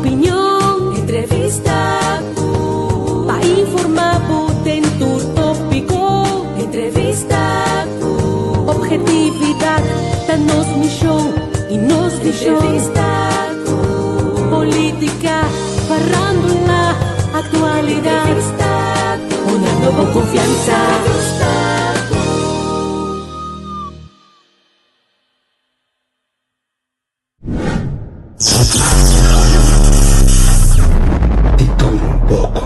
Opinion, entrevista ku pa informá bo den tur tópiko. Entrevista ku ophetividat ta nos mishon i nos vishon. Entrevista ku polítika, farándula, aktualidat. Entrevista ku honrando bo konfiansa. Entrevista ku. Di tur un poko.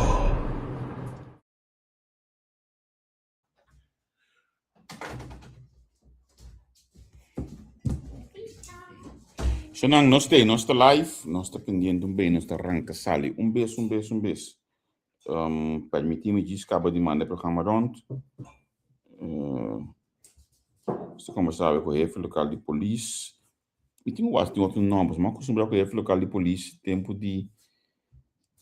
Shonan, nos te, nos ta live, nos ta pendiente un be, nos ta ranka sali un bes, un bes, un bes. Um, permití mi djis kaba di manda e programa rond. Uh, nos ta kombersá ku hefe lokal di polis. Mi tin wak tin otro nòmber, mi a kustumbrá ku hefe lokal di polis tempu di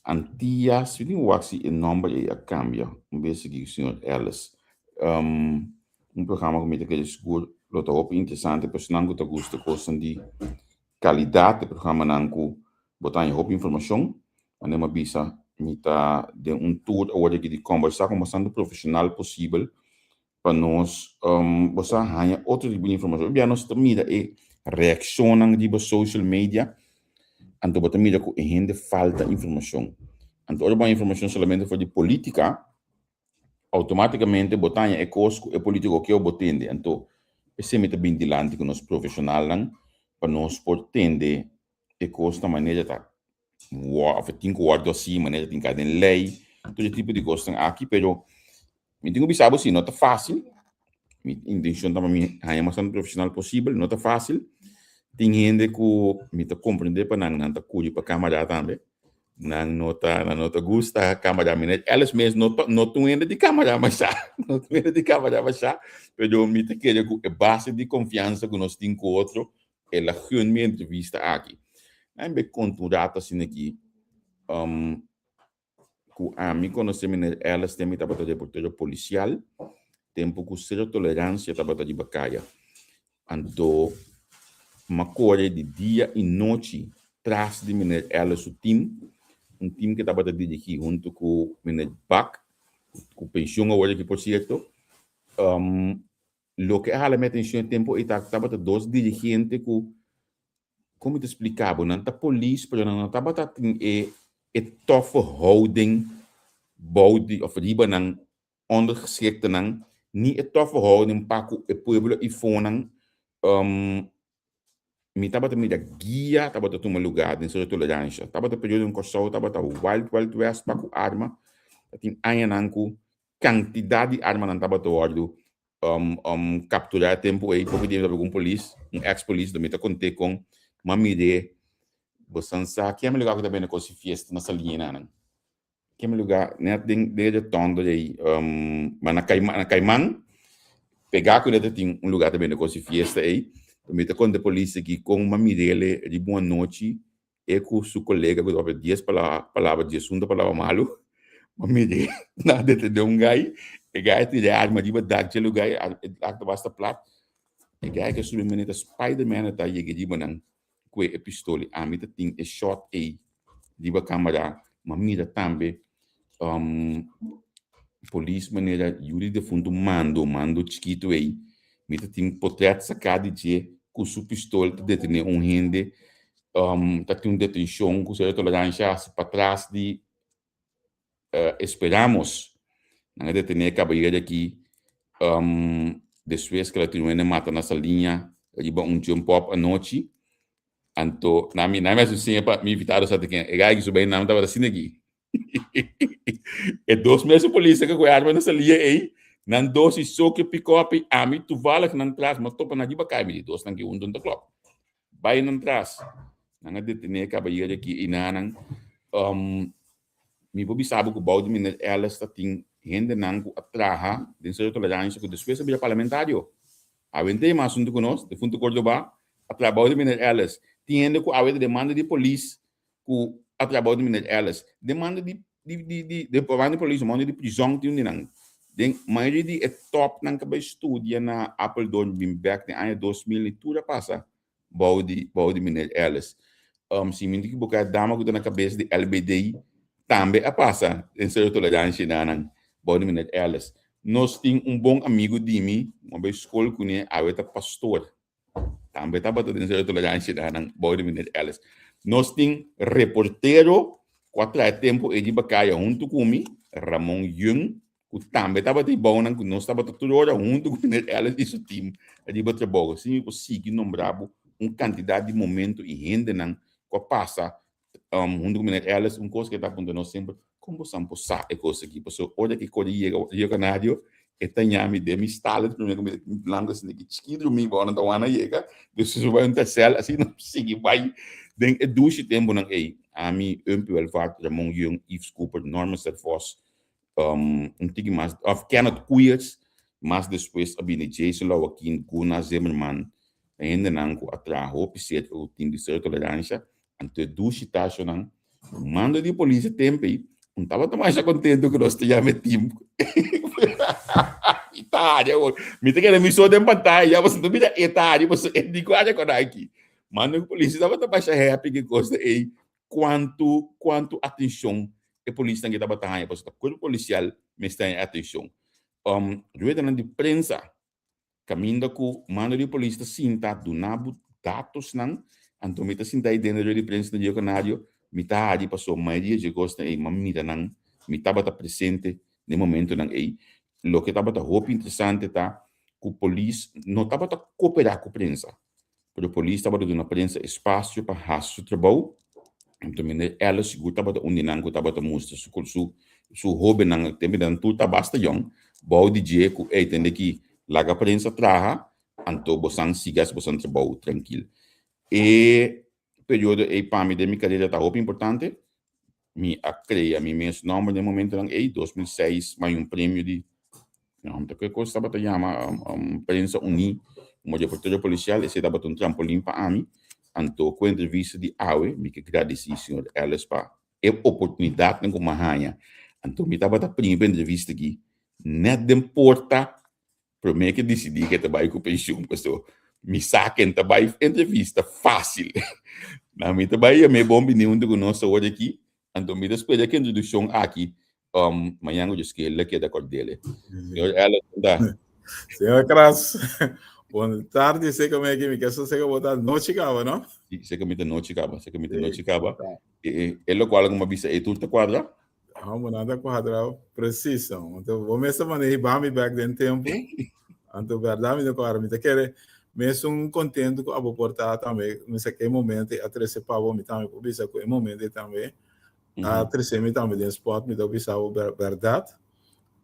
Antias. Mi tin wak si e nòmber ei a kambia un bes sigui ku señor Ellis. Um, un programa ku mi ta kere sigur lo ta hopi interesante pa esnan ku ta gusta kosnan di kalidat, e programanan ku bo ta haña hopi informashon. Manera mi a bisa, mi ta den un tour awor aki di kòmbersá ku bastante profeshonal posibel pa nos bo sa haña otro tipo di informashon. Bia nos ta mira e reakshonnan riba social media, anto bo ta mira ku e hende falta informashon. Anto ora bo haña informashon solamente for di polítika, outomátikamente bo ta haña e kos ku e polítiko ke bo tende. Anto p'esei mi ta bin dilanti ku nos profeshonalnan pa nos por tende e kos na manera ta of e tin ku wòrdu hasi, manera tin ka den lei, tur e tipo di kosnan aki, pero mi tin ku bisa bo si no ta fásil, mi intenshon ta pa mi haña mas tantu profeshonal posibel, no ta fásil, tin hende ku mi ta komprendé pa nan, nan ta kuri pa kámara tambe, nan no ta nan no ta gusta kámara, mi Ellis mes no ta no ta un hende di kámara mashá, no ta un hende di kámara mashá, pero mi ta kere ku e base di konfiansa ku nos tin ku otro El a gun mi entrevista aki. Nan be konta un rato asina aki um, ku ami konosé meneer Ellis tempu mi tabata reportero polisial, tempu ku Sero Tolerancia tabata riba kaya. Anto m'a kore di dia i nochi tras di meneer Ellis su team, un team ke tabata dirigí huntu ku meneer Bak, ku penshon awor aki por sierto. Um, Loke a hala mi atencion e tempo ei ta tabata dos dirigente cu, con mi ta splica bo, nan ta polis pero nan no tabata tin e e toffe houding bou di of riba nan ondergeschiktenan, ni e toffe houding pa cu e pueblo ifonan. Mi tabata mira guia tabata tuma lugá den Sero Toleransha. Tabata periodo en Kòrsou tabata wild wild west pa ku arma. Ta tin añanan ku kantidat di armanan tabata wòrdu kapturá e tempu ei. Poco dia mi tabata ku un polis, un eks polis, mi ta kont'é kon m'a mir'é. Bosan sa keme lugá ku ta bende kos di fiesta na Saliña nan? Keme lugá net den den e rotonda ei ma na Caiman na Caiman pegá ku ta tin un lugá ta bende kos di fiesta ei mi ta konta e polis aki kon m'a mir'é riba un anochi e ku su kolega ku ta papia dies palabra diesun ta palabra malu m'a mir'é nan a detendé un gai e gai a tira e arma riba dak dje lugá e dak ta basta plat e gai ke subi manera spiderman a ta yega riba nan ku e pistol i ami ta tin e shot ei riba camera ma mira tambe um, polis manera yu di defuntu mando mando chikitu ei mi ta tin potret saká di dje ku su pistol ta detené un hende um, ta tin un detenshon ku Sero Toleransha hasi patras di uh, Esperamos nan a detené e kabayero aki um, despues ku el a tin un hende mata na Saliña riba un jump up anochi Anto na mi na mi a siña pa mi invitado sa te ken e gai su bay nam tabata asina aki. E dos meses polis ka ku arma na salia ei, nan dos i soke pick up i ami toevallig nan tras ma topa nan riba kai mi di dos nan ki hunto ta klop. Bay nan tras. Nan a detene e kabayero aki i nan um, mi por bisa bo ku bou di meneer Ellis ta tin hendenan ku a traha den Sero Tolerancia ku despues a bira parlamentario. Awent'é mas huntu ku nos, defuntu Cordoba, a trabou di meneer Ellis. Tin hende ku awe ta demanda di polis ku a trabou di meneer Ellis. Demanda di di di di demanda di polis, demanda di prizòn tin un di nan. Den mayoria di e tòpnan ku a bai studia na Apeldoorn bin bèk den aña 2000 i tur a pasa bou di bou di meneer Ellis. Um, si mi no ekiboká, e dama ku ta na kabes di LBD tambe a pasa den Sero Toleransia nan bou di meneer Ellis. Nos tin un bon amigu di mi, mi a bai skol kuné, awe ta pastor. Tambe tabata den Sero Toleransia nan bou di meneer Ellis. Nos tin reportero ku a traha tempu ei riba kaya huntu ku mi, Ramon Jung, ku tambe tabata e bounan ku nos tabata tur ora huntu ku meneer Ellis i su team riba trabou. Asina mi por sigui nombra bo un kantidat di momento i hendenan ku a pasa huntu ku meneer Ellis. Un kos ku e ta puntra nos semper, kon bo san por sa e kos aki? Pasobra ora ku e kos a yega Rio Canario, e ta ñami den mi stala promé ku mi blanku asina ki chikí drumí bo nan ta wana yega. Despues mi bai un tercel asina mi sigui bai den e dushi tempunan ei. Ami, Umpy Welvaart, Ramon Jung, Yves Cooper, Norman Servos, un tiki mas of Kenneth Koeyers, mas despues a bini Jason Lawakin, Gunnar Zimmerman, e hendenan ku a traha hopi serka ku tim di Sero Toleransha, anto e dushi tashonan, mando di polis e tempu ei, un tabata masha kontento ku nos ta yama e tim. Mi ta haria awor, mi ta kere mi so den pantaya, pasobra mi ta mira e ta haria, pasobra e di ku haria kon aki. Mando di polis tabata masha happy ku e kos ei, Kuantu kuantu atenshon e polisnan ke tabata haña pasobra ta kuerpo polisial mester haña e atenshon. Ruedanan di prensa kaminda ku mando di polis ta sinta duna bo datosnan anto mi ta sinta ei den e rueda di prensa na Rio Canario mi ta hari pasobra mayoria dje kosnan ei mi a mira nan mi tabata presente den momentonan ei. Loke tabata hopi interesante ta ku polis no tabata koperá ku prensa. Pero polis tabata duna prensa espasio pa hasi su trabou. Anto meneer Ellis sigur tabata un di nan ku tabata mustra su su su hobennan, tempu nan tur ta basta yòn, bou di dje ku ey tende ki laga prensa traha, anto bosan sigui hasi bosan trabou trankil. E periodo ey pa mi den mi karera ta hopi importante. Mi a krea mi mes nòmber den momentonan ey, 2006 mi a haña un premio di ta ke kos tabata yama Prensa Uní komo reportero polisial, esei tabata un trampolin pa ami. Anto ku e entrevista di awe mi ke gradisí señor Ellis pa e oportunidatnan ku mi a haña. Anto mi tabata primi pa e entrevista aki nèt den porta promé ke disidí ke ta bai ku penshun pasobra mi sa ken ta bai entrevista fásil. Na mi ta bai yam'é bon bini huntu ku nos awor aki Anto mi ta spera ki introduccion aki um, mañan ku Dios kier le keda kordele. Señor Ellis, kon ta? Señor Kras, bon tardi, sé kome aki, mi ke so sé bo ta nochi kaba, no? Sí, sé ku mi ta nochi kaba, sé ku mi ta nochi kaba. E, e lokual ku mi a bisa e tur ta kuadra? Amo nada kuadra precies. Anto bo mester manehi bami bek den tempu. Anto berdad mi no kuadra. Mi ta kere mesun contento ku abo por ta tambe. Mi sa ke momento a trese pa bo mi tambe por bisa ku e momento ei tambe a trese mi tambe den spot. Mi ta bisa bo berdad.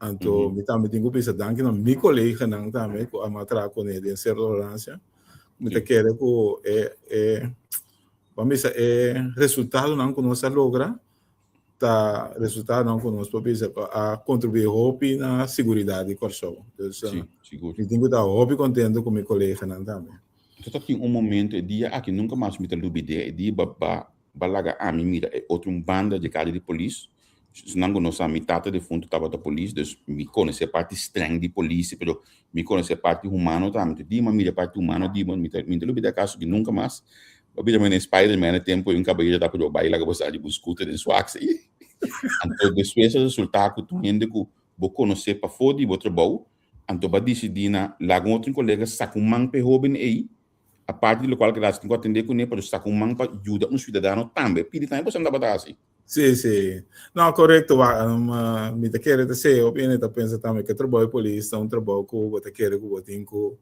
Anto mi tambe tin ku bisa danki na mi koleganan tambe ku a traha kuné den Cerro Tolerancia. Mi ta kere ku e e ban bisa e resultadonan ku nos a logra ta resultadonan ku nos por bisa ku a kontribuí hopi na siguridat di Kòrsou. Dus Sí, sigur. mi tin ku ta hopi kontento ku mi koleganan tambe. Anto ta tin un momento, e dia aki nunka mas mi ta lubid'é, e dia ba ba ba laga ami mira e otro un banda dje kaya di polis, esnan ku no sa mi tata defuntu tabata polis, dus mi konosé parti streng di polis, pero mi konosé parti humano tambe. Anto dia mi a mira e parti humano di bo, mi ta mi ta lubidá e kaso aki nunka mas. Bo bira manera Spiderman e tempu ei un kabayero ta pudi bai laga bo sa riba un scooter den su akse. Anto despues a resulta ku tur hende ku bo konosé pafó di bo trabou, anto bo a disidí na laga un otro kolega saka un man pa e hóben ei, aparte di lokual ku el a hasi tin ku atendé kuné, pero saka un man pa yuda un siudadano tambe. Pidi tambe boso tabata hasi. Sí, sí. No, korekto wak. Mi ta kere ta sey hopi hende ta pensa tambe ku e trabou di polis ta un trabou ku bo ta kere ku bo tin ku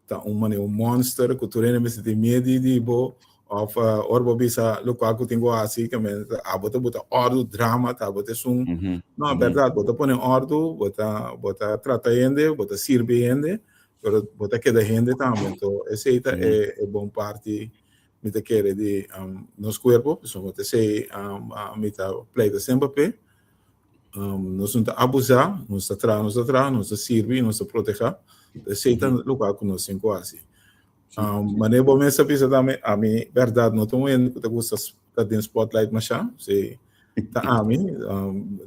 ta un manera un monster ku tur hende mester tin miedu di bo of ora bo bisa lokual ku tin ku hasi ke men abo ta buta òrdu drama ta abo ta esun no bèrdat bo ta pone òrdu bo ta bo ta trata hende bo ta sirbi hende pero bo ta keda hende tambe anto esei ta e e bon parti mi ta kere di nos kuerpo pasobra bo ta esei mi ta pleita semper p'e Nos no ta abusá, nos ta traha, nos ta traha, nos ta sirbi i nos ta protehá. Esei ta lokual ku nos tin ku hasi. Manera bo mes a bisa tambe, ami bèrdat no ta un hende ku ta gusta ta den spotlight mashá. Si ta ami,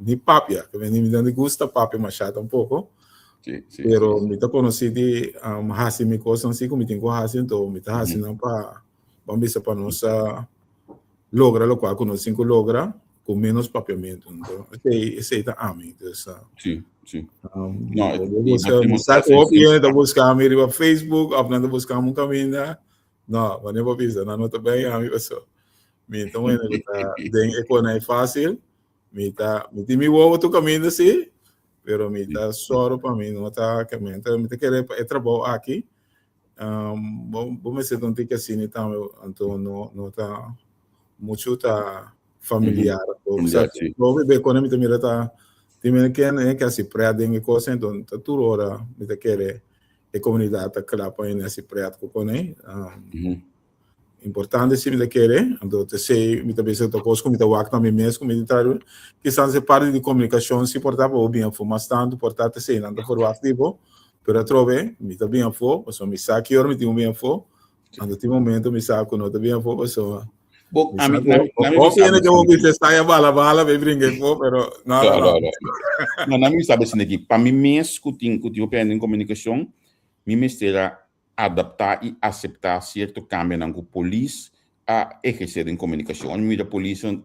ni papia, ni mi no gusta papia mashá tampoko. Pero mi ta konosí di hasi mi kosnan si ku mi tin ku hasi, anto mi ta hasi nan pa, ban bisa pa nos. logra lokual ku nos tin ku logra ku ménos papiamentu. Anto esei esei ta ami. Dus Sí, sí. No, bo buska mi sa ku hopi hende ta buska mi riba Facebook òf nan ta buska mi un kaminda. No, wanneer bo bisa nan no ta bei ami paso mi ta un hende ku ta den e kona ei fásil. Mi ta mi tin mi wowo tur kaminda sí, pero mi ta sòru pa mi no ta mi ta kere pa e trabou aki Bo bo mester ta un tiki asina tambe, anto no no ta muchu ta familiar. Familiar, sí. Bo bebe kone mi ta mira ta tin men ken e ke hasi pret den e kos anto ta tur ora mi ta kere e komunidat ta kla pa hende hasi pret ku kone. Importante si mi ta kere, anto te sei mi ta bisa ta kos ku mi ta wak na mi mes ku mi ta traha. Kisas e parti di komunikashon si por ta pa bo bin afó mas tantu por ta te sei nan ta verwagt di bo, pero atrobe mi ta bin afó pasobra mi sa ki ora mi tin ku bin afó, anto tin momento mi sa ku no ta bin afó pasobra Bo, mi sa ami, ku nami, nami hopi bisa hende ke bo bisa saya bala bala bai bringa afó, pero no No, no no, no. no. No, nami bisa esaki, pa mi mes ku tin ku tin hopi hende den komunikashon, mi mester a adaptá i aseptá sierto kambionan ku polis a ehersé den komunikashon. Ora mi mira polis ora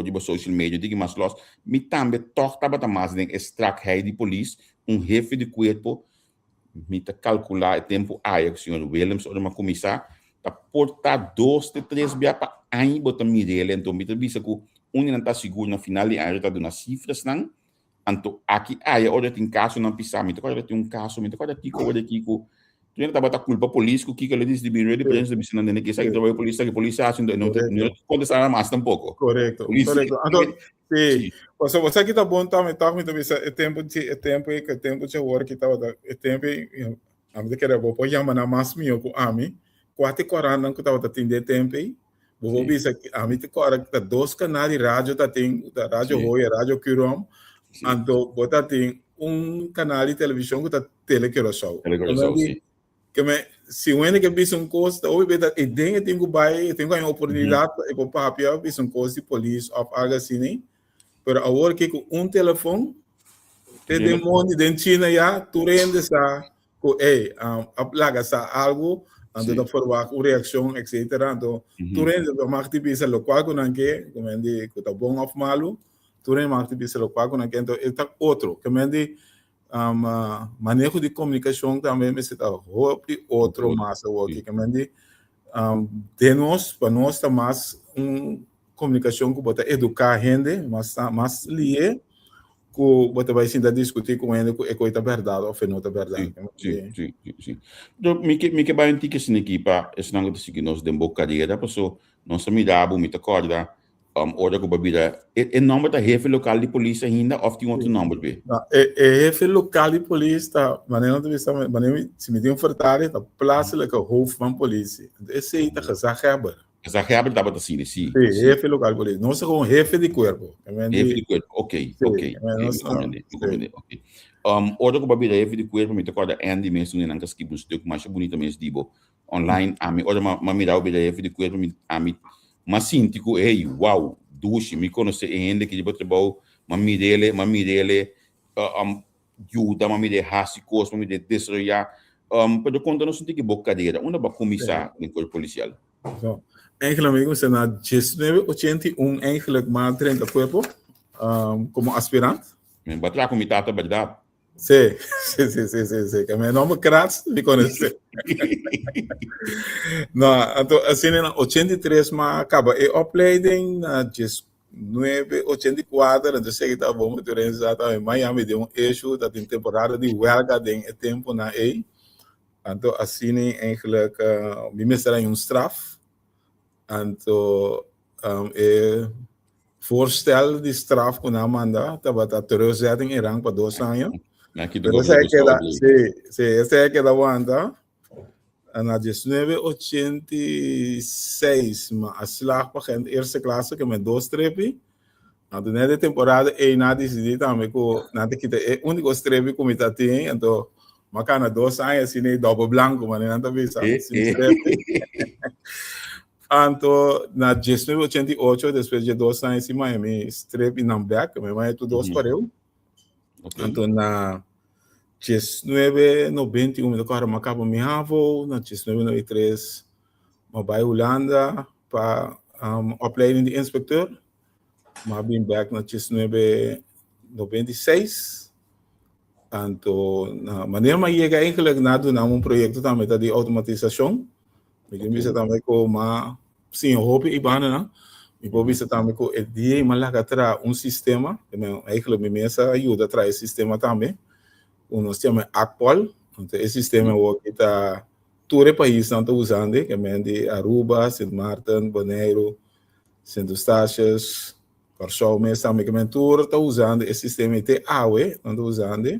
riba social media diki mas lòs, mi tambe tòg tabata mas den e strakheid di polis, un hefe di kuerpo, mi ta kalkulá e tempu aya ku señor Willems ora mi a kuminsá, ta por ta dos te tres bia pa aña bo ta mir'el, enton mi ta bisa ku un di nan ta sigur na final di aña ta duna sifrasnan. Anto aki aya ora tin kasonan pisá, mi ta kòrda tin un kaso, mi ta kòrda kiko ora kiko, tur hende tabata kulpa polis ku kiko, lo dici di bin rueda di prensa bisa nan dende ke esaki trabou di polis, esaki polis a hasi, no no ta kontestá nan mas tampoko. Korekto, korekto. Anto, si, pasobra bo sa ki ta bon tambe tòg mi ta bisa e tempu di e tempu ei ku e tempu dje awor ki tabata e tempu ei ami ta kere bo por yama nan mas mihó ku ami, kua ta e korannan ku tabata tin den e tempu ei? Bo por bisa ami ta kòrda ta dos kanal di radio ta tin, ta Radio Hoya, Radio Curom, anto bo ta tin un kanal di televishon ku ta Tele Curaçao. Tele Curaçao, si. Ke me, si un hende ke bisa un kos, ta hopi beta e den e tin ku bai, e tin ku haña oportunidat pa e por papia, bisa un kos di polis òf algu asina. Pero awor ke ku un telefon, te den mondi, den China ya, tur hende sa ku ey a laga sa algu, anto ta ferwagt un reakshon etcetera, anto tur hende ta mag di bisa lokual ku nan ke, ku men di ku ta bon òf malu, tur hende mag di bisa lokual ku nan ke, anto e ta otro, ke men di maneho di komunikashon tambe mester ta hopi otro mas awor, ke men di den nos, pa nos ta mas un komunikashon ku bo ta eduká hende mas mas lié ku bo ta bai sinta diskutí ku hende ku e koi ta bèrdat òf e no ta bèrdat. Sí, sí, sí, sí. Pero mi ke mi ke bai un tiki asina aki pa esnan ku ta sigui nos den bo karera, paso nos ta mira bo, mi ta kòrda ora ku bo a bira, e e nòmber ta hefe lokal di polis ainda òf tin otro nòmber p'e? No, e e hefe lokal di polis ta, manera nan ta bisa, manera mi si mi tin un fertari ta plaatselijke hoofd van politie. Esei ta gezaghebber. Gezaghebber tabata asina, si. Sí, hefe lokal di polis. Nos ta kon hefe di kuerpo. Hefe di kuerpo, ok, ok. Mi komprende, mi komprende, ok. Ora ku bo a bira hefe di kuerpo, mi ta kòrda Andy mes un di nan ka skibi un stuk masha bunita mes di bo online. Ami ora m'a mira bo bira hefe di kuerpo, mi ami m'a sinti ku hey, wow, dushi, mi konosé e hende ki riba trabou, m'a mir'ele, m'a mir'ele yuda, m'a mir'é hasi kos, m'a mir'é desaroyá. Pero konta nos un tiki bo karera, unda bo a kuminsá den kuerpo polisial? So, eigenlijk mi kuminsá na diesnuebe ochenta i un eigenlijk m'a drenta kuerpo komo aspirant. Mi bo a traha ku mi tata bèrdat? Sí, sí, sí, sí, sí, sí. Ke mi nòmber Krats, mi konosé. No, anto asina na 83 m'a kaba e opleiding, na 19 84, anto esei ta bon pa tur hende sa tambe, Miami den un issue, ta tin temporada di welga den e temponan ei. Anto asina eigenlijk mi mester haña un straf, anto e voorstel di straf ku nan a manda tabata terugzetting in rang pa dos aña. Pero esei a keda, sí, sí, esei a keda wanta. Na 1986 mi a slag pa gent eerste klasse ke mi dos strepi. Anto net e temporada ei nan a disidí tambe ku nan ta kita e úniko strepi ku mi ta tin. Anto mi a kana dos aña asina ei dòbel blanku manera nan ta bisa, sin strepi. Anto na 1988 despues dje dos aña si mi a haña mi strepinan bèk, mi a haña tur dos pareu. Anto na 1991 mi ta kòrda mi a kaba mi havo, na 1993 mi a bai Hulanda pa. opleiding di inspecteur. M'a bin bek na 19 96. Anto na manera m'a yega eigenlijk na duna un proyecto tambe ta di automatisacion. Mi tin bisa tambe ku m'a siña hopi i bandanan. Mi por bisa tambe ku e dia m'a laga traha un sistema, eigenlijk mi mes a yuda traha e sistema tambe, ku nos yama ACPOL. Anto e sistema awor ki ta tur e paisnan ta usando, ke men di Aruba, Sint Maarten, Boneiru, Sint Eustatius, Kòrsou mes tambe ke men tur ta usando e sistema i te awe nan ta usando.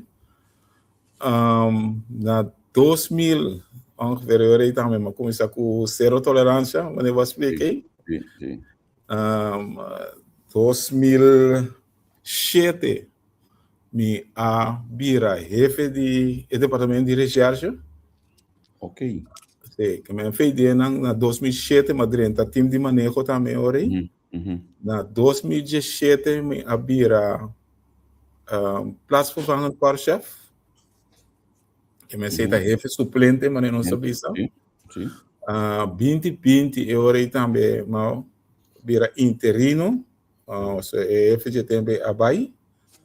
Na 2000 ongeveer e ora ei tambe mi a kuminsá ku sero toleransha, wanneer bo a splika ei. Sí, sí. 2007 mi a bira hefe di e departamento di recherche. Ok. Sí, ke men fe idea nan na 2007 mi a drenta team di maneho tambe ora ei. Na 2017 mi a bira plaatsvervangend korpschef. Ke men ta hefe suplente, manera nos ta bisa. Sí, sí. 2020 e ora ei tambe mi a bira interino. So e hefe dje tempo ei a bai.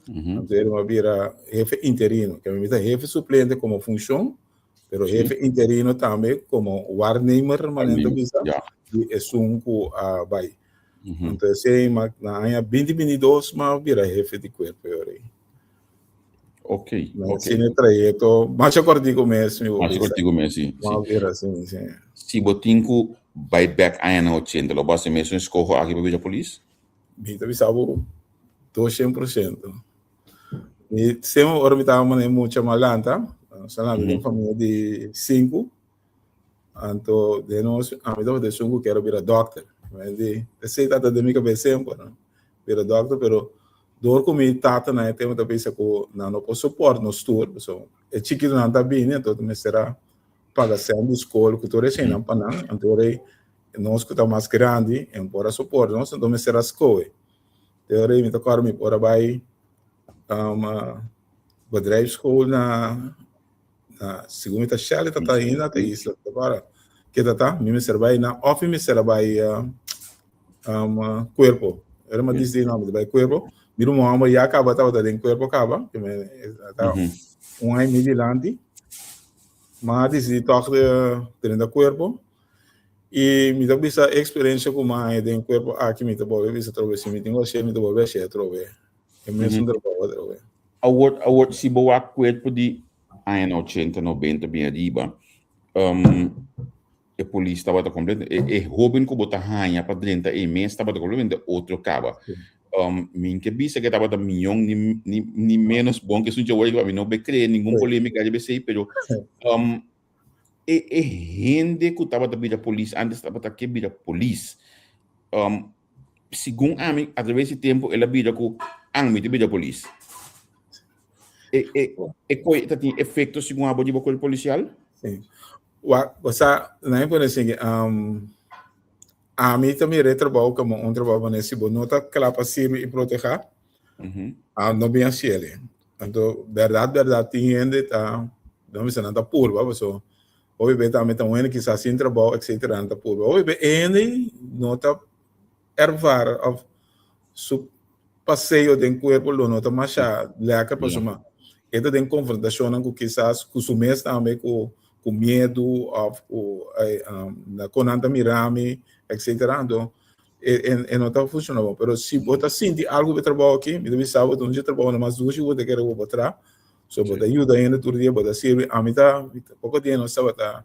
Anto mi a bira hefe interino. Ke mi ta hefe suplente komo funshon, pero hefe interino tambe komo waarnemer, manera ta bisa, di esun ku a bai. Anto esei na aña 2022 mi a bira hefe di kuerpo e ora ei. Ok, ok. Asina e trayekto masha kòrtiku mes, mi por Masha bisa. kòrtiku mes, si, Mi si. a bira asina, si. Si bo tin ku bai bèk añanan ochenta, lo bo hasi mesun eskoho aki pa bira polis? Mi ta bisa bo 200%. Mi semper ora mi tabata manera mucha malanta, nos a lanta den famia di sinku, anto den nos ami tabata esun ku kier a bira dòkter. Esei tabata den mi kabes semper, no? Bira dòkter, pero dor ku mi tata na e tempu ta bisa ku nan no por soport nos tur, pasobra e chikitonan ta bini, anto ta mester a paga sèn di skol ku tur eseinan pa nan, anto ora ei nos ku ta mas grandi e no por a soport nos, anto mester a skohe. Te ora ei mi ta kòrda mi por a bai bedrijfsschool na na segun mi ta Shelley ta ta ainda ta isla ta kòrda ke ta ta mi mester bai na òf mi mester a bai kuerpo ora mi a disidi no mi ta bai kuerpo mi ruman hòmber ya kaba tabata den kuerpo kaba ke mi ta un aña i medio dilanti mi a disidi tòg drenta kuerpo i mi ta bisa e eksperensia ku mi a haña den kuerpo aki mi ta bolbe bisa atrobe si mi tin ku hasié mi ta bolbe hasié atrobe e mesun trabou atrobe. Awor, awor si bo wak kuerpo di añanan ochenta, nobenta bin ariba, e polis tabata kompleto, e e hoben ku bo ta haña pa drenta ei mes tabata kompletamente otro kaba. Mi ke bisa ke tabata mion ni ni ni menos bon ke esun dje awor, mi no be krea ningun polemika riba esei, pero e e hende ku tabata bira polis antes tabata ke bira polis. Segun ami, a traves di tempu el a bira ku ami ta bira polis. E e e koi ta tin efekto segun abo riba kuerpo polisial? Sí. Wak, bo sa, nan e pone esaki, ami ta mira e trabou komo un trabou manera si bo no ta kla pa sirbi i protehá, no bin hasi el. Anto, bèrdat bèrdat tin hende ta, nan bisa nan ta purba pasobra hopi be tambe ta un hende kisas sin trabou etcetera nan ta purba. Hopi be e hende no ta ervara of su paseo den kuerpo lo no ta masha lèker pasobra e ta den konfrontashonnan ku kisas ku su mes tambe ku ku miedu of ku kon nan ta mira mi etcetera. Anto e no ta funciona bon. Pero si bo ta sinti algu ku e trabou aki, mi ta bisa bo ta un dje trabounan mas dushi ku bo ta kere ku bo traha. So bo ta yuda hende tur dia, bo ta sirbi. Ami ta, poko dia nos tabata,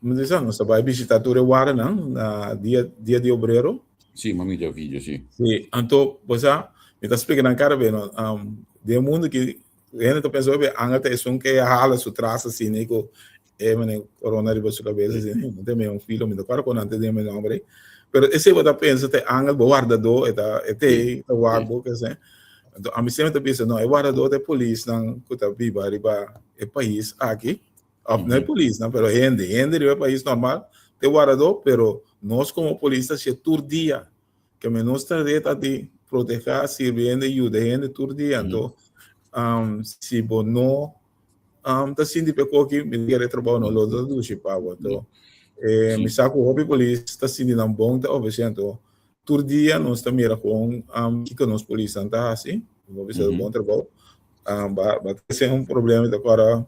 mi ta bisa, nos ta bai bishita tur e wardanan na dia, dia di obrero. Sí, mi a mira video, sí. Sí, anto, bo sa, mi ta splika nan kada bes, no, den e mundu aki, hende ta pensa hopi angel ta esun ke a hala su tras asina i ku e mane korona riba su kabes asina, mi ta mira un filo, mi ta kòrda ku nan ta den mi nòmber ei. Pero esei bo ta pensa ta e angel bo wardadó, e ta e ta ei, ta wak bo kese. Anto ami semper ta bisa no, e wardadó ta e polisnan ku ta biba riba e pais aki, òf no e polisnan pero hende, hende riba e pais normal ta e wardadó, pero nos komo polis ta hasié tur dia. Ke men nos tarea ta di protehá, sirbi hende, yuda hende tur dia. Anto si bo no ta sinti p'e koki, mi ta kere e trabou no lo ta dushi pa bo. Anto. Eh, mi sa ku hopi polis ta sinti nan bon ta obedesé anto tur dia nos ta mira kon um, kiko nos polisnan ta hasi. Mi bisa bon trabou. Um, ba, ba trese un problema ta kora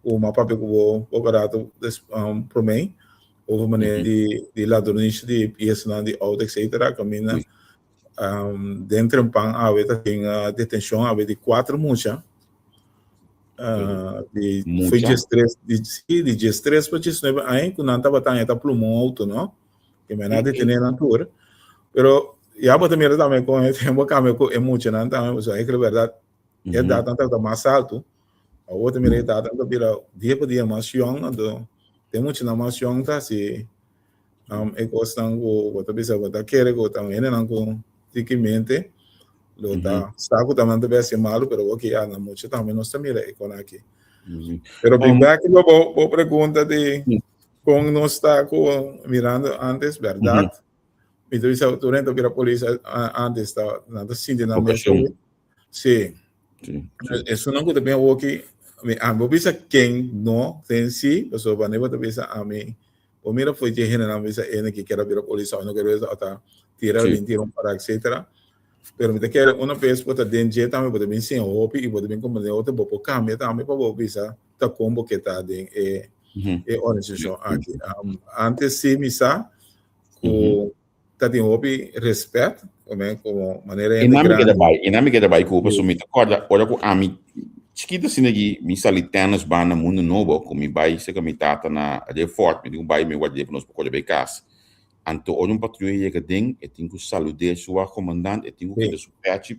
ku ma papia ku bo poko rato des, um, promé over manera di, di ladronisha di piesanan di auto etcetera kaminda um, den Trempan awe ta tin uh, detenshon awe di kuater mucha uh, di foi Mucha? 13 di, sí, di 13 pa 19 aña ku nan tabata aña ta pluma un auto no que men a detené nan tur pero ya bo ta mira tambe con e tempo cambia cu e muchanan tambe pasobra eigenlijk verdad e edad nan tabata mas alto awor ta mira e edad nan ta bira dia pa dia mas yong anto e muchanan mas yong ta hasi um, e cosnan cu bo ta bisa bo ta kere cu ta hendenan cu tiki mente lo ta sa cu tambe nan ta bay hasi malo pero awor ki ya nan mucha tambe nos ta mira e con aki pero bin back riba bo bo pregunta di Kon nos ta ku mirando antes, bèrdat? Mi ta bisa tur hende ta bira polis antes ta nan ta sinti nan mes. Sí. Esunnan ku ta bin awoki, mi ami bo bisa ken no den si, pasobra bo ta bisa ami, bo mira for dje hendenan bisa ene ki kier a bira polis òf no kier bira òf ta tira bin tira un para etcetera. Pero mi ta kere una bes bo ta den dje tambe bo ta bin siña hopi i bo ta bin komprende otro bo por kambia tambe pa bo bisa ta kon bo ke ta den e e organisashon aki. Um, antes sí mi sa ku ta tin hopi respet, como, como manera E hende nami keda grandi. bai, e nami keda bai ku paso mi ta kòrda ora ku ami chikito asina aki mi sali tennis ban na Mundo Nobo ku mi bai serka mi tata na Riffort, mi tin ku bai mi ward'é pa nos por kore bai kas. Anto ora un patruya yega den, e tin ku salud'é su wak komandant, e tin ku kita su pèchi,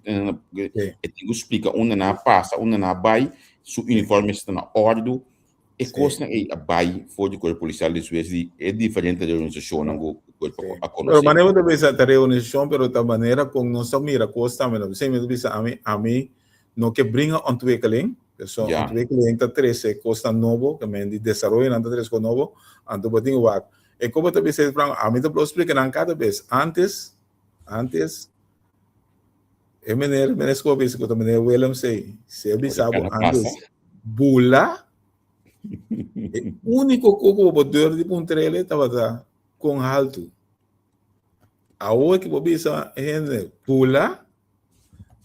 e tin ku splika unda nan a pasa, unda nan a bai, su uniforme mester ta na òrdu. E kosnan ei a bai for di kuerpo polisial despues di e diferente reorganisashonnan ku kuerpo a Pero konosé. manera bo ta bisa ta reorganisashon, pero ta manera kon nos ta mira kos tambe. P'esei mi ta bisa ami, ami no ke bringa ontwikkeling, pasobra ontwikkeling ta trese kosnan nobo, ke men di desaroyonan ta trese kos nobo, anto bo tin wak. E kobo ta bisa Franco, ami ta por splika nan kada bes. Antes, antes, e meneer, meneer Scope bisa ku ta meneer Willem sei, si e bisa bo antes, bula, e úniko koko bo por deur di puntrele tabata kon haltu. Awor ki bo bisa hende bula,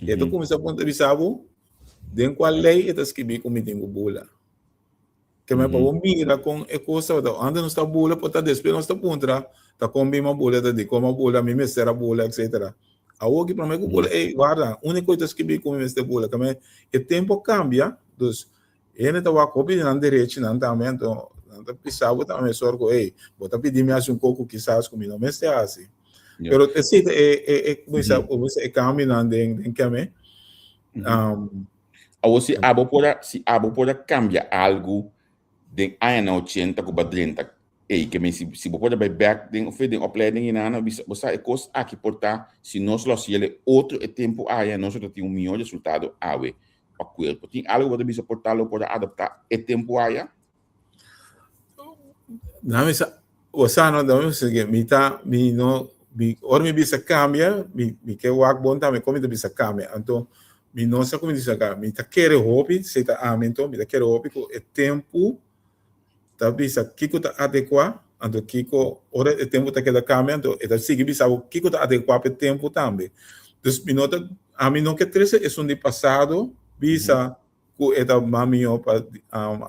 e ta kuminsá puntra bisa bo, den kua lei e ta skibí ku mi tin ku bula. Ke men pa bo mira kon e kos tabata. Antes nos ta bula por ta despues nos ta puntra ta kon bin a bula, ta dikon a bula, mi mester a bula, etcetera. Awor ki prome ku bula, ey warda, uniko ta skibi ku mi mester bula. Ke men e tempo a kambia, dus hende ta wak hopi di nan derechinan tambe, anto nan ta bisa bo tambe sor ku ey bo ta pidi mi hasi un kos ku kisas ku mi no mester hasi. Pero esei ta e e e kumisa e kambionan den den keme. Awor si abo por a, si abo por a cambia algo den añanan ochenta cu bo a drenta ey, ke men si, si bo por a bay bek den of den opleiding y nana, bisa, bo sa e cos aki por ta, si nos lo haci el otro e tempo aya, nos lo ta tin un mihor resultado awe pa cuerpo. Tin algo bo ta bisa por ta lo por a adapta e tempo aya? Dame sa, o sa no, dame sa que mi ta, mi no, mi, ora mi bisa cambia, mi, mi ke wak bon tambe kon mi ta bisa cambia. Anto, mi no sa kon mi ta bisa cambia. Mi ta kere hopi, si ta ami anto, mi ta kere hopi ku e tempu ta bisa kiko ta adekua, anto kiko, ora e tempu ta keda cambia, anto e ta sigui bisa bo kiko ta adekua pa e tempu tambe. Dus mi no ta, ami no ke trese esun di pasado bisa ku e ta mas mihó pa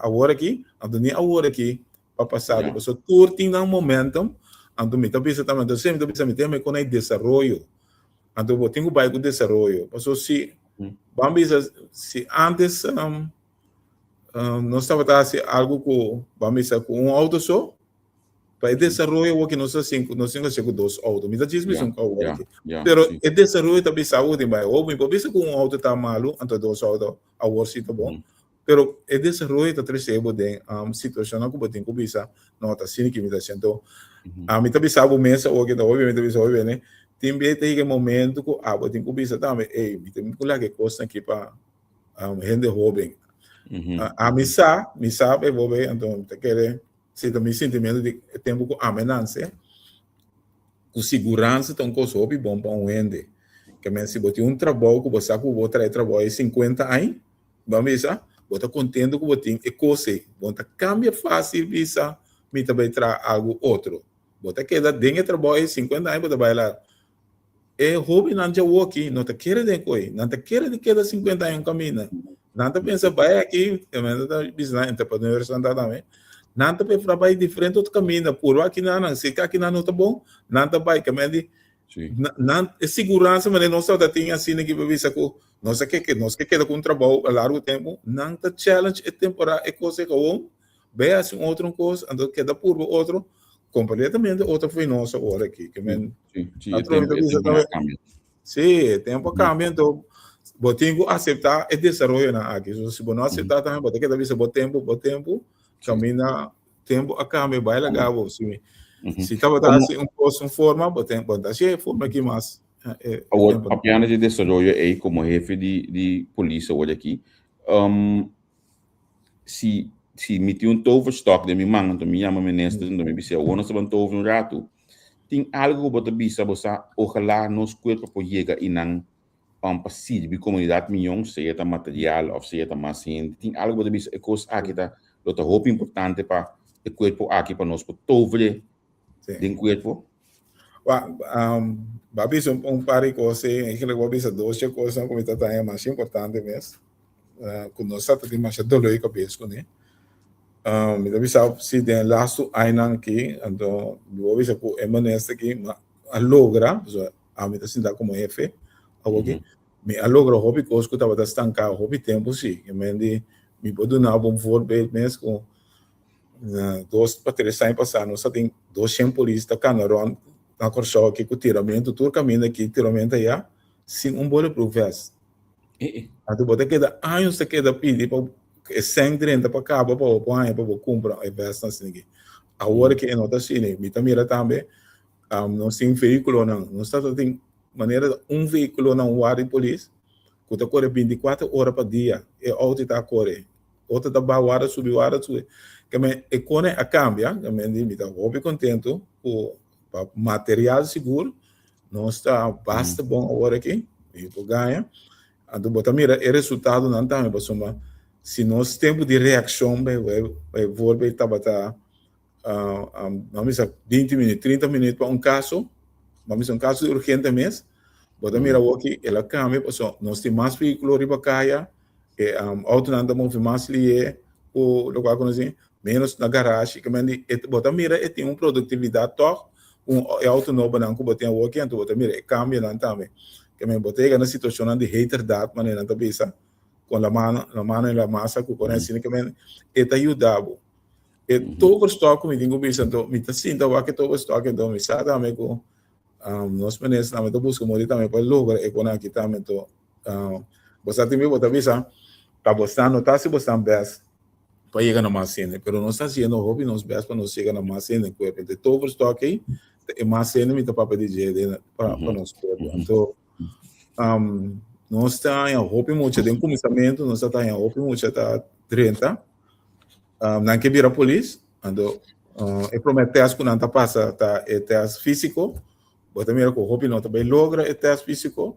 awor aki, anto ni awor aki pa pasado. Pasobra tur tin nan momentum, anto mi ta bisa tambe, anto semper mi ta bisa mi tin ku na e desaroyo. Anto bo tin ku bai ku desaroyo. Pasobra si, ban bisa, si antes nos tabata hasi algu ku, ban bisa, ku un outo so, Pa e desaroyo awor ki nos ta haciendo, nos tin ku hacié ku dos auto. Mi ta djis bisa un awor aki. Pero e desaroyo ta bisa awor tin bai. Oh, mi por bisa ku un auto ta malu, anto dos auto awor si ta bon. Pero e desaroyo ta trese bo den situacionnan ku bo tin ku bisa, no, ta asina ki mi ta haciendo. Anto, ami ta bisa bo mes awor ki ta hopi, mi ta bisa hopi bene, tin bes ta yega e momento ku abo tin ku bisa tambe, ey, mi tin ku laga e kosnan aki pa hende hoben. Ami sa, mi sa e bobe, anto mi ta kere Si ta mi sintimentu di e tempu ku ami a nanse, ku siguransa ta un kos hopi bon pa un hende. Ke men si bo tin un trabou ku bo sa ku bo traha e trabou ei sinkuenta aña, bo a bisa, bo ta kontentu ku bo tin e kos ei. Bo no ta kambia fásil bisa. mi ta bai traha algu otro. Bo ta keda den e trabou ei 50 aña bo ta bai la. E hóbennan djawoki no ta kere den koe, nan ta kere di keda 50 aña un kaminda. Nan ta pensa bai aki, nan ta bisa nan entrepreneurs nan ta tambe, nan ta prefera bai diferente otro kaminda, purba akinan nan, si akinan no ta bon, nan ta bai. Kaminda di nan e siguransa manera nos tabata tin asina ki pa bisa ku nos a ke nos ke keda ku un trabou a largo tempu, nan ta challenge e temporada e kos ei kawon, bai hasi un otro kos, anto keda purba otro, Completamente otro foi nos awor aki. Que men, Sí, sí, e tempo, e tempo a cambia. Sí, e tempo a cambia, entonces bo tin que aceptar e desarrollo na aki. So, si bo no aceptar también, bo te queda bisa bo tempo, bo tempo, camina, tempo a cambia, bai laga bo. Si, si tabata hasi un cos, un forma, bo ten, bo ta hasi e forma aki mas. Eh, awor, papiando di desaroyo ei como hefe di, di polis awor aki, um, si si mi tin un toverstok den mi man, anto mi yama minister, anto mi bisa, awor nos ta ban tover un ratu. Tin algo ku bo ta bisa, bo sa, ojalá nos kuerpo por yega i nan um, pa sirbi komunidat mion, sea ta material of sea ta mas hende. Tin algo bo ta bisa, e kos aki ta, lo ta hopi importante pa e kuerpo aki, pa nos por tovere den kuerpo? Wa, um, ba bisa un, un par di kos, eigenlijk ba bisa dos kosnan ku mi ta taña mas importante mes. Ku nos ta tin masha doló di kabes kuné. Mi ta bisa si den e lastu añanan aki, anto mi por bisa ku e minister aki a logra, pasobra ami ta sinta komo hefe awoki, mi a logra hopi kos ku tabata stanká hopi tempu si. I men di mi por duna bo un voorbeeld mes ku dos pa tres aña pasá nos a tin 200 polis ta kana rònt na Kòrsou aki ku tiramentu tur kaminda aki tiramentu aya sin un bulletproof vest. Anto bo ta keda años ta keda pidi pa e sèn drenta pa kaba pa bo por haña pa bo kumpra e vèstnan asina aki. Awor ke e no ta asina. Mi ta mira tambe nos tin vehíkulonan. Nos ta tin manera un vehíkulo na un warda di polis ku ta kore 24 ora pa dia e outo ta kore. Otro ta baha warda subi warda subi. Ke men e kone a kambia. Ke men di mi ta hopi kontentu ku pa material sigur Nos ta basta bon awor aki, mi por gaña. Anto bo ta mira e resultadonan tambe pasobra si nos tempu di reakshon bijvoorbeeld tabata ban bisa 20 minüt, 30 minüt pa un kaso, ban bisa un kaso di urgente mes, bo ta mira awor ki el a kambia pasobra nos tin mas vehíkulo riba kaya, e outonan ta move mas lihe ku lokual ku nos tin. Menos na garashi, ke men di e bo ta mira e tin un produktividat tòg ku e outo nobonan ku bo tin awoki, anto bo ta mira e kambionan tambe. Ke men bo ta yega na situashonnan di heterdaad manera nan ta bisa, kon la mano la mano en la masa ku por asina ke men e ta yuda bo. E toverstok ku mi tin ku bisa anto mi ta sinta wak e toverstok anto mi sa tambe ku nos minister tambe ta buska modi tambe pa logra e konan aki tambe anto bo sa tin bo ta bisa pa bo stan no ta hasi bo stan bèst pa yega na mas hende, pero nos ta hasiendo hopi nos best pa nos yega na mas hende en kuerpo. Entonces toverstok ei ta e mas hende mi ta papia di dje den pa pa nos kuerpo. Anto um, nos ta haña hopi mucha den kuminsamentu nos ta haña hopi mucha ta drenta. Um, nan ke bira polis, anto uh, e promé test ku nan ta pasa ta e test físiko. Bo ta mira ku hopi no ta bai logra e test físiko.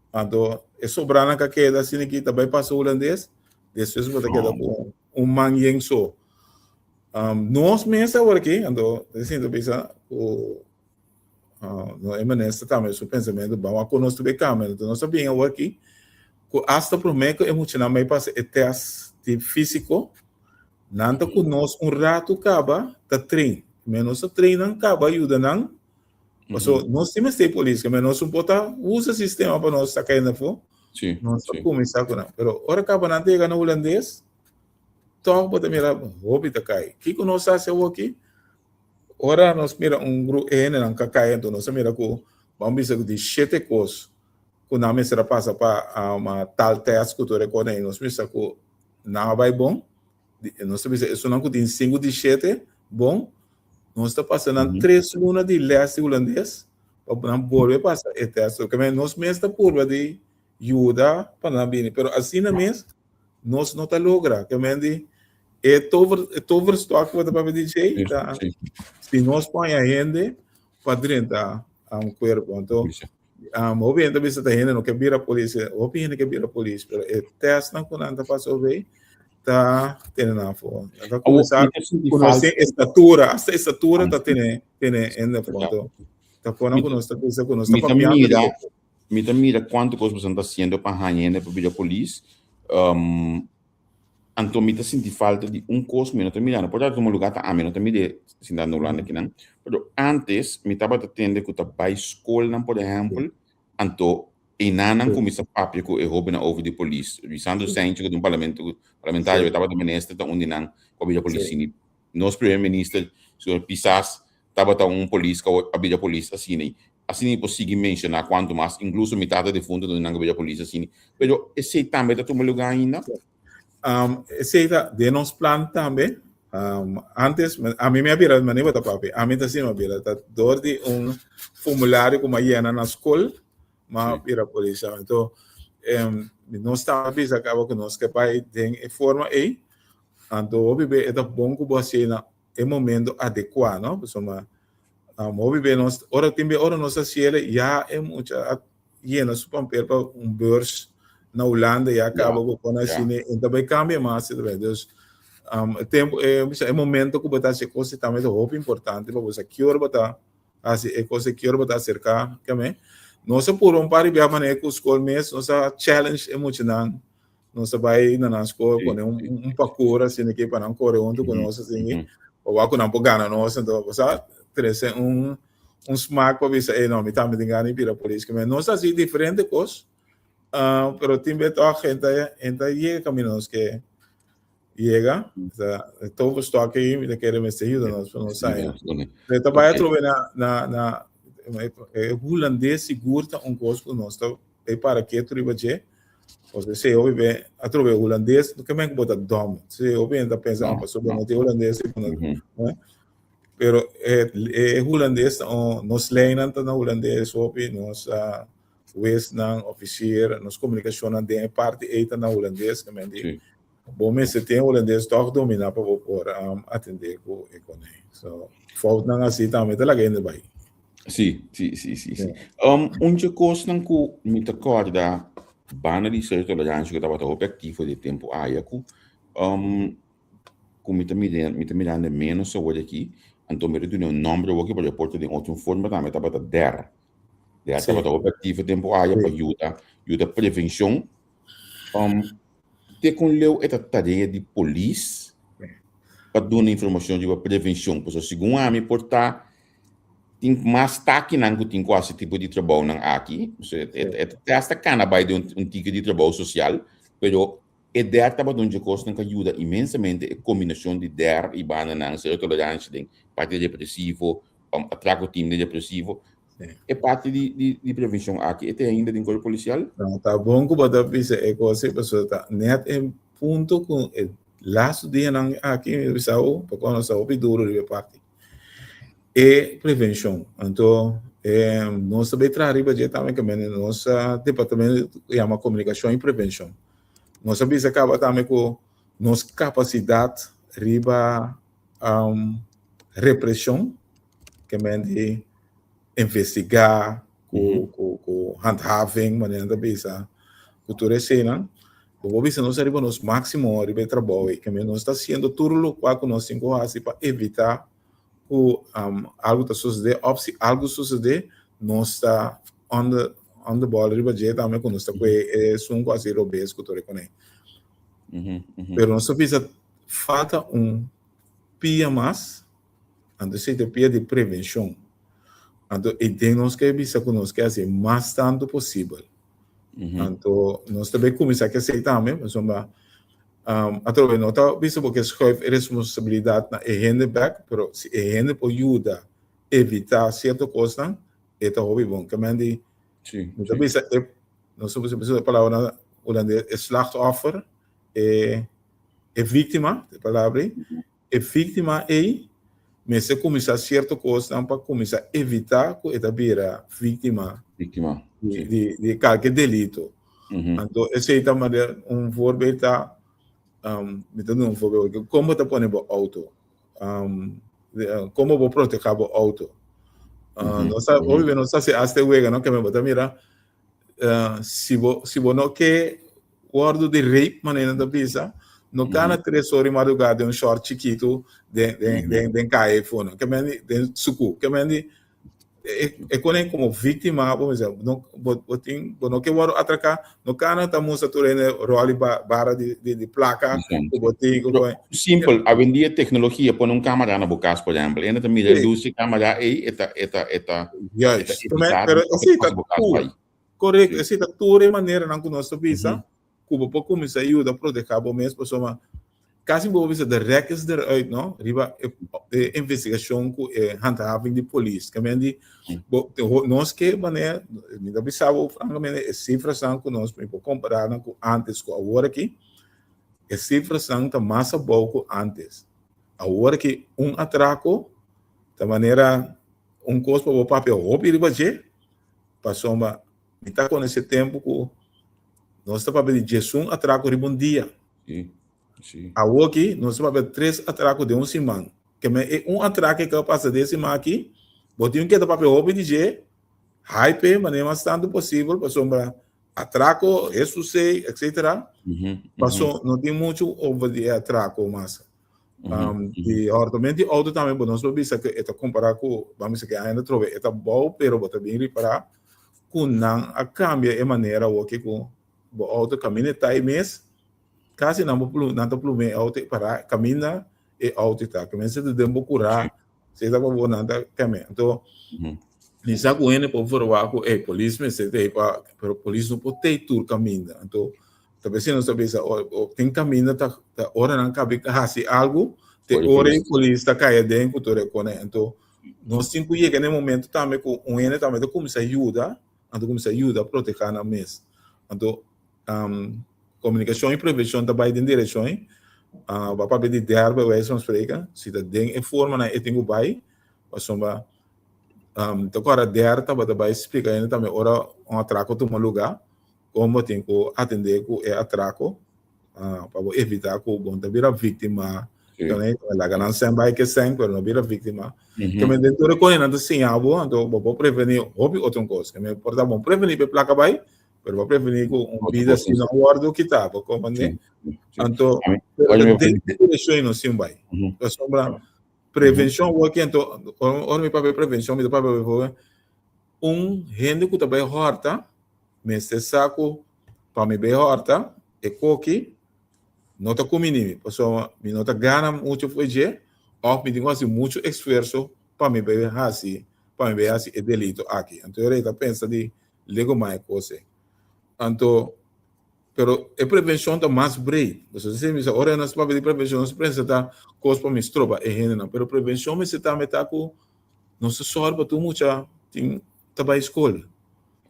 Anto e sobranan ka keda asina ki ta bai pasa hulandes. Despues bo ta keda ku un man yen so. Um, nos mes awor aki, anto ta sinta bisa ku uh, no e minister tambe su pensamentu, ban wak ku nos ta bay kambia. Anto nos ta bin awor aki ku hasta promé ku e muchanan bay pasa e test di físiko, nan ta ku nos un ratu kaba ta train. Men nos ta train nan kaba yuda nan. Paso nos tin mester polis, men nos un por ta usa sistema pa nos saka hende afó. Sí, Nos ta sí. kuminsá ku nan. Pero ora kaba nan ta yega na hulandes, tòg bo ta mira hopi ta kai. Kiko nos hasi awoki? Ora nos mira un gru e hendenan ka kai, anto nos a mira ku ban bisa ku di shete kos ku nan mester a pasa pa um, tal tèst ku tur e kos ei, nos mester ku nan a bai bon. Nos ta bisa esunnan ku tin sinku di shete bon, Nos ta pasa nan tres luna di les di hulandes pa nan bolbe pasa e test. Ke men nos mes ta purba di yuda pa nan bini, pero asina mes nos no ta logra. Ke men di e tover e toverstok ku bo ta papia di dje ta si nos poña hende pa drenta un kuerpo. Anto hopi hende ta bisa ta hende no ke bira polis, hopi hende ke bira polis, pero e testnan ku nan ta pasa obey. ta tene nan afó. Nan ta kuminsá ku nos tin estatura, hasta estatura ta tene tene hende afó. Anto ta pone ku nos ta bisa ku nos ta papiando di otro. Mi ta mira kuantu kos boso ta hasiendo pa haña hende pa bira polis. Anto mi ta sinti falta di un kos mi no ta mirando. Por ta tuma lugá ta ami no ta mir'é sinta na Hulanda kinan. Pero antes mi tabata tende ku ta bai skolnan por ehèmpel, anto einan nan kuminsá papia ku e hóbennan over di polis. Lisandro Sánchez ku ta un parlamento parlamentario e tabata minister ta un di nan ku a bira polis. Nos primer minister señor Pisas tabata un polis ku a bira polis asina. Asina mi por sigui menshoná kuantu mas, inkluso mi tata defuntu ta un di nan ku a bira polis asina. Pero esei tambe ta tuma lugá ainda? Esei ta den nos plan tambe. Antes, ami mi a bira manera bo ta papia, ami ta asina mi a bira, ta dor di un formulario ku mi a yena na skol, mi a bira polis. Anto, nos ta bisa kaba ku nos ke bai den e forma ei, anto hopi be e ta bon ku bo hasié na e momento adekuá, no? Pasobra hopi be nos, ora tin be ora nos a hasiel ya e mucha a yena su papel pa un beurs na Hulanda ya kaba ku pone asina e ta bai kambia mas e ta bai. Dus e tempu e bisa e momento ku bo ta hasi e kos tambe ta hopi importante pa bo sa ki ora bo ta hasi e kos ki ora bo ta aserká keme. Nos a purba un par di bia manera ku skol mes nos a challenge e muchanan Nos a bai na nan skol pone un, un parkour asina aki pa nan kore huntu ku nos asina pa wak ku nan por gana nos. Anto bo sa trese un un smak pa bisa ey no mi tambe tin gana di bira polis. Kimen nos a hasi diferente kos pero tin be tòg henter henter yega kaminda nos ke yega. Ta e toverstok ei mi ta kere mester yuda nos pa nos sa. Pero ta bai atrobe na na na e hulandes sigur ta un kos ku nos ta e para ketu riba dje. Pasobra si hopi be atrobe hulandes no ke men ku bo ta dòm. Si hopi hende ta pensa ah pasobra bo no tin hulandes pero e e hulandes ta un nos leinan ta na hulandes hopi nos huesnan ofisier nos komunikashonnan den e parti ei ta na hulandes ke men di bo mester tin hulandes tòg dominá pa bo por atendé ku e konei. So foutnan asi tambe ta laga hende bai. Sí, sí, sí, sí, sí. Un dje kosnan ku mi ta kòrda banda di Sergio Tolerancio ku tabata hopi aktivo di e tempu aya ku ku mi ta mira mi ta mirando ménos awor aki, anto mi ta duna un nòmber awor ki por por ta den otro forma tambe tabata der. Der tabata hopi aktivo e tempu aya pa yuda yuda prevenshon. Te kon leu e ta tarea di polis pa duna informashon riba prevenshon? Pasobra segun ami por ta tin mas takinan ku tin ku hasi tipo di trabounan aki. E ta hasta kana bai den un tiki di trabou sosial, pero e der tabata un dje kosnan ku a yuda inmensamente e kombinashon di der i bandanan, sero toleransha den parti represivo, atrako tim den represivo. E parti di di prevenshon aki e ta ainda den kuerpo polisial? No, ta bon ku bo ta bisa e kos ei pasobra ta nèt e punto ku e lastu dianan aki mi ta bisa bo, pasobra nos ta hopi duru riba e parti. E prevenshon. Anto nos ta bay traha riba dje tambe ke mende nos departamento yama komunikashon i prevenshon. Nos a bisa kaba tambe ku nos kapasidat riba represhon ke mende investigá ku ku ku handhaving manera nan ta bisa ku tur eseinan. Bo por bisa nos ariba nos máksimo riba e trabou ei. Kende nos ta hasiendo tur lokual ku nos tin ku hasi pa evitá ku algu ta sosodé òf si algu sosodé nos ta on the on the ball riba dje tambe ku nos ta kue esun ku hasi robes ku tur e kuné. Pero nos ta bisa falta un pia mas, anto esei ta e pia di prevenshon. Anto e den nos ke bisa ku nos ke hasi mas tantu posibel. Anto nos ta bay cuminsa cu esey tambe, pasobra atrobe no ta bisa bo ke schuif e responsabilidad na e hende bek, pero si e hende por yuda evita cierto cosnan, e ta hopi bon. Ke men di, mi ta bisa e, nos ta bisa e palabra na hulandes, e slachtoffer, e e victima, e palabra ei, E víktima ei mester kuminsá sierto kosnan pa kuminsá evitá ku e ta bira víktima Víktima, di, di, di kalke delito. Anto esei ta manera un voorbeeld ta, um, mi ta duna un voorbeeld, kon bo ta pone bo outo? Um, kon bo por protehá bo outo? Uh, nos ta, hopi nos ta hasi asta e wega, no? Ke men bo ta mira, uh, si bo, si bo no ke Wòrdu di rape manera nan ta bisa. No kana 3 or di madrugá den un short chikitu den den den den kaya eifonan. Ke men di den suku. Ke men di e e konen komo víktima bo mester no bo bo tin bo no ke wòrdu atraká no kana ta mustra tur hende ròl di bara di di di plaka ku bo tin ku bo Simpel, awendia teknologia pone un kamera na bo kas por ehèmpel, hende ta mira e lus di kamera ei e ta e ta e ta e ta Juist, evitá pero di loke esei ta ta pasa bo kas tur bai. korekto esei ta tur e maneranan ku nos ta bisa ku bo por kuminsá yuda protehá bo mes pasobra kasi bo por bisa de rek is eruit no riba e e investigashon ku e handhaving di polis ke men di bo nos ke manera mi ta bisa bo frankamente e sifrasnan ku nos mi por kompará nan ku antes ku awor aki e sifrasnan ta mas abou ku antes awor aki un atrako ta manera un kos pa bo papia hopi riba dje pasobra mi ta konosé tempu ku Nos ta papia di 11 atrako riba un dia. Sí, sí. Awoki nos ta papia 3 atrako den un siman. Ke men e un atrake ke a pasa den siman aki, bo tin ke ta papia hopi di dje, hype manera mas tantu posibel pasobra atrako, hesusei, etcetera. Paso no tin muchu over di e atrako mas. Di hòrtament di outo tambe bo nos por bisa ku e ta kompará ku, ban bisa ku e aña atrobe e ta bou pero bo ta bin ripará ku nan a kambia e manera awoki ku bo outo kaminda e ta ei mes kasi nan bo nan ta plum'é e outo ei pará kaminda e outo ta. Ke mester ta den bo kurá si ta pa bo nan ta kambia. Anto mi sa ku hende por verwagt ku ey polis mester ta ei pa pero polis no por ta ei tur kaminda. Anto Ta besi nos ta bisa tin kaminda ta ora nan kabi hasi algu te ora e polis ta kai aden ku tur e kone. Anto nos tin ku yega na e momento tambe ku un hende tambe ta kuminsá yuda, anto kuminsá yuda protehá nan mes. Anto komunikashon i prevenshon ta bai den direkshon bo a papia di dèr bij wijze van spreken si ta den e formanan e tin ku bai pasobra ta kòrda dèr tabata bai splika hende tambe ora un atrako tuma lugá. Kon bo tin ku atendé ku e atrako pa bo evitá ku bo no ta bira víktima. Laga nan sèn bai ke sèn pero no bira víktima. Ke men den tur e kos nan ta siña bo anto bo por prevení hopi otro kos. Ke men por ta bon prevení pa e plaka bai pero bo prevení ku un bida si no wòrdu kitá bo komprendé. Anto pero ta den e direkshon nos tin bai. Pasobra prevenshon awor ki anto ora mi papia prevenshon mi ta papia befòrbeeld un hende ku ta bai hòrta Mester sa ku pa mi bay hòrta e koki no ta kumini mi pasobra mi no ta gana muchu for dje òf mi tin ku hasi muchu esfuerso pa mi bay hasi pa mi bay hasi e delito aki. Anto e rei ta pensa di legumai e kos ei. Anto pero e prevenshon ta mas breed. Pasobra si mi sa ora nos papia di prevenshon nos pensa ta kos pa mi stroba e hendenan pero prevenshon mester tambe ta ku nos ta sòru pa tur mucha tin ta bai skol.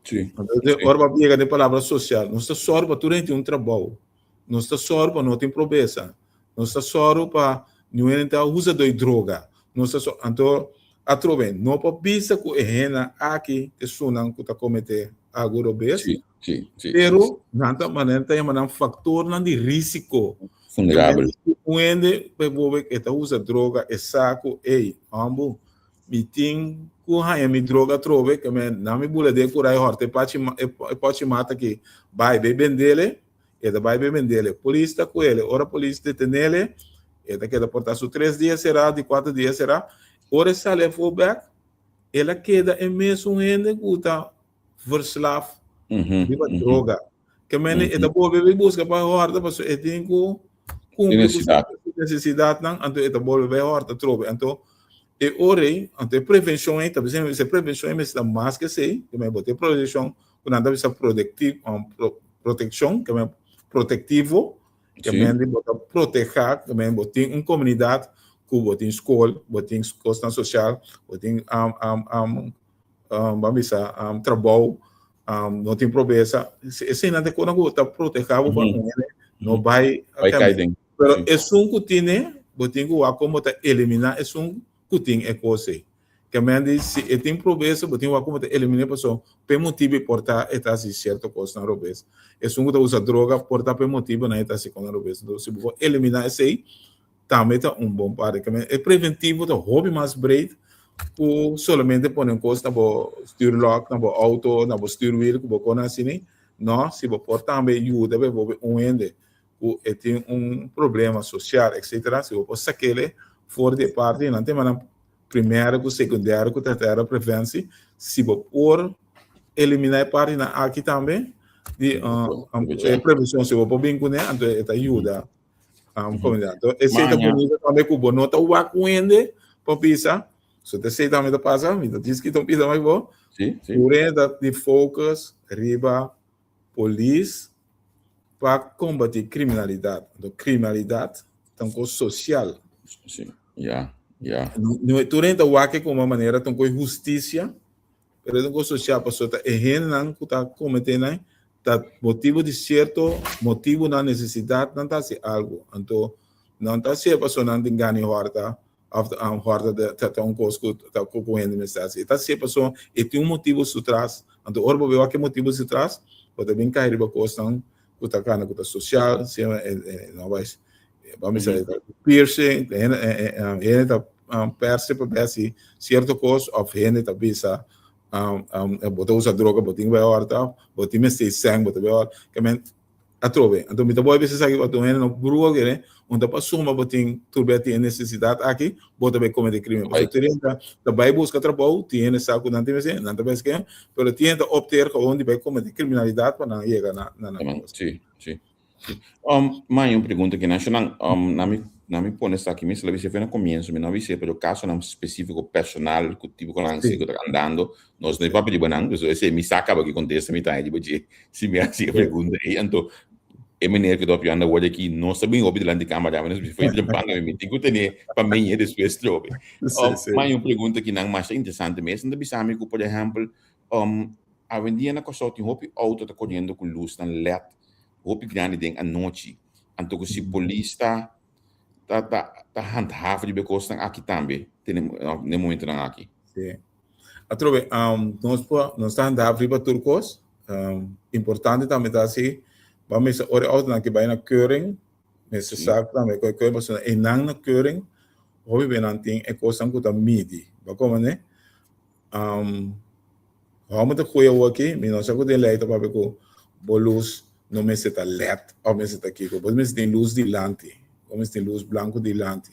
Sí. Entonces, ora pa yega den palabra social, nos ta sòru pa tur hende tin un trabou. Nos ta sòru pa no tin pobresa. Nos ta sòru pa niun hende ta usa doi droga. Nos ta sòru, anto atrobe no por bisa ku e hendenan aki ta esunnan ku ta kometé algu robes. Sí, sí, sí. Pero nan ta manera ta yama nan faktornan di risiko. Vulnerabel. Un hende bijvoorbeeld e ta usa droga, e sa ku ey, hombo, Mi tin ku haña mi droga atrobe, ke men nan mi bula den kurai hòrta e pachi e pòchi mata aki, bai bei bendele, e ta bai bei bendele. Polis ta ku ele, ora polis detenele, e ta keda portá su tres dia será, di kuater dia será, ora e sali afó bèk, el a keda e mesun hende ku ta verslaaf riba droga. Ke men e ta bolbe bai buska pa hòrta pasobra e tin ku kumpli ku su nesesidatnan, anto e ta bolbe bai hòrta atrobe. Anto e ora ei, anto e prevenshon ei ta bisa e prevenshon ei mester ta mas ke esei, ke men bo tin protekshon ku nan ta bisa protekshon, ke men protektivo, ke men di bo ta protehá, ke men bo tin un komunidat ku bo tin skol, bo tin kosnan sosial, bo tin ban bisa trabou, no tin pobresa. Eseinan ta e kosnan ku ta protehá bo pa un hende no bai Bai kai den. Pero esun ku tine, bo tin ku wak kon bo ta eliminá esun ku tin e kos ei. Ke men di si e tin pobresa, bo tin wak kon bo ta eliminá pasobra p'e motibu ei por ta e ta hasi sierto kosnan robes. Esun ku ta usa droga por ta p'e motibunan e ta hasi kosnan robes. Entonces si bo por eliminá esei, tambe ta un bon parti. Ke men e preventivo ta hopi mas breed ku solamente pone un kos na bo stuurlok, na bo auto, na bo stuurwiel ku bo kon hasi ni. No, si bo por tambe yuda bijvoorbeeld un hende. ku e tin un problema sosial etcetera, si bo por sak'el for di e parti nan temanan primario ku sekundario ku tertiario preventie, si bo por eliminá e partinan aki tambe di e prevenshon si bo por bin kuné anto e ta yuda komunidat. Anto esei ta bunita tambe ku bo no ta wak un hende pa bisa, so ta esei tambe ta pasa, mi ta djis kita un pida mas bo, tur hende ta di focus riba polis pa kombatí kriminalidat. Anto kriminalidat ta un kos sosial. Sí, ya, ya. No, tur hende ta wak e komo manera ta un kos hustisia, pero ta un kos sosial pasobra ta e hendenan ku ta kometé nan ta motibu di sierto motibunan, nesesidatnan ta hasi algu. Anto nan ta hasié pasobra nan tin gana di hòrta Of hòrta ta ta un kos ku ta ku ku hende mester hasi. E ta hasié pasobra e tin un motibu su tras. Anto ora bo wak e motibu su tras, bo ta bin kai riba kosnan ku ta kana ku ta sosial, sima e e no bai bo mester e ta piercing, hende hende ta pèrsè pa bai hasi sierto kos òf hende ta bisa bo ta usa droga bo tin ku bai hòrta, bo tin mester sèn bo ta bai hòrta. Ke men Atrobe. Anto mi ta bolbe bisa esaki pasobra un hende no brua kere, un ta pa suma bo tin tur bes tin e nesesidat aki, bo ta bai komete krimen. Pasobra tur hende ta ta bai buska trabou, tin hende sa ku nan tin mester, nan ta bai esken, pero tin hende ta opteer gewoon di bai komete kriminalidat pa nan yega na na nan kos. Si, si. Mai un pregunta ki nan, na mi Na mi pone esaki mi a bisa na comienzo, mi no a bisa pero casonan specifico personal cu tipo cu nan ku ta andando, nos no papia riba nan, so esei mi sa caba ki contesta mi ta riba dje si mi haci e pregunta ei. Anto e meneer cu ta papiando awor aki no sa bin hopi dilanti camara, mi nos bisa fo'i trempan mi tin cu tene pa meñe despues trobe. Ma un pregunta ki nan masha interesante mes, nan ta bisa mi cu por ehempel awendia na Kòrsou tin hopi auto ta coriendo cu lusnan led hopi grandi den anochi. Anto ku si polis ta ta ta ta handhaven riba e kosnan aki tambe te ne momentonan aki. Sí. Atrobe, um, nos por, nos ta handhaven riba tur kos. Um, importante tambe ta si, ba mester ora e autonan ki bai na keuring, mester Sí. sa tambe ku e keuring, pasobra einan na keuring, hopi be nan tin e kosnan ku ta midi. Bo a komprende? Um, Hòmber ta koe awor aki, mi no sa ku den lei ta papia ku bo lus no mester ta led òf mester ta kiko. Bo mester tin lus dilanti, bo mester tin lus blanku dilanti.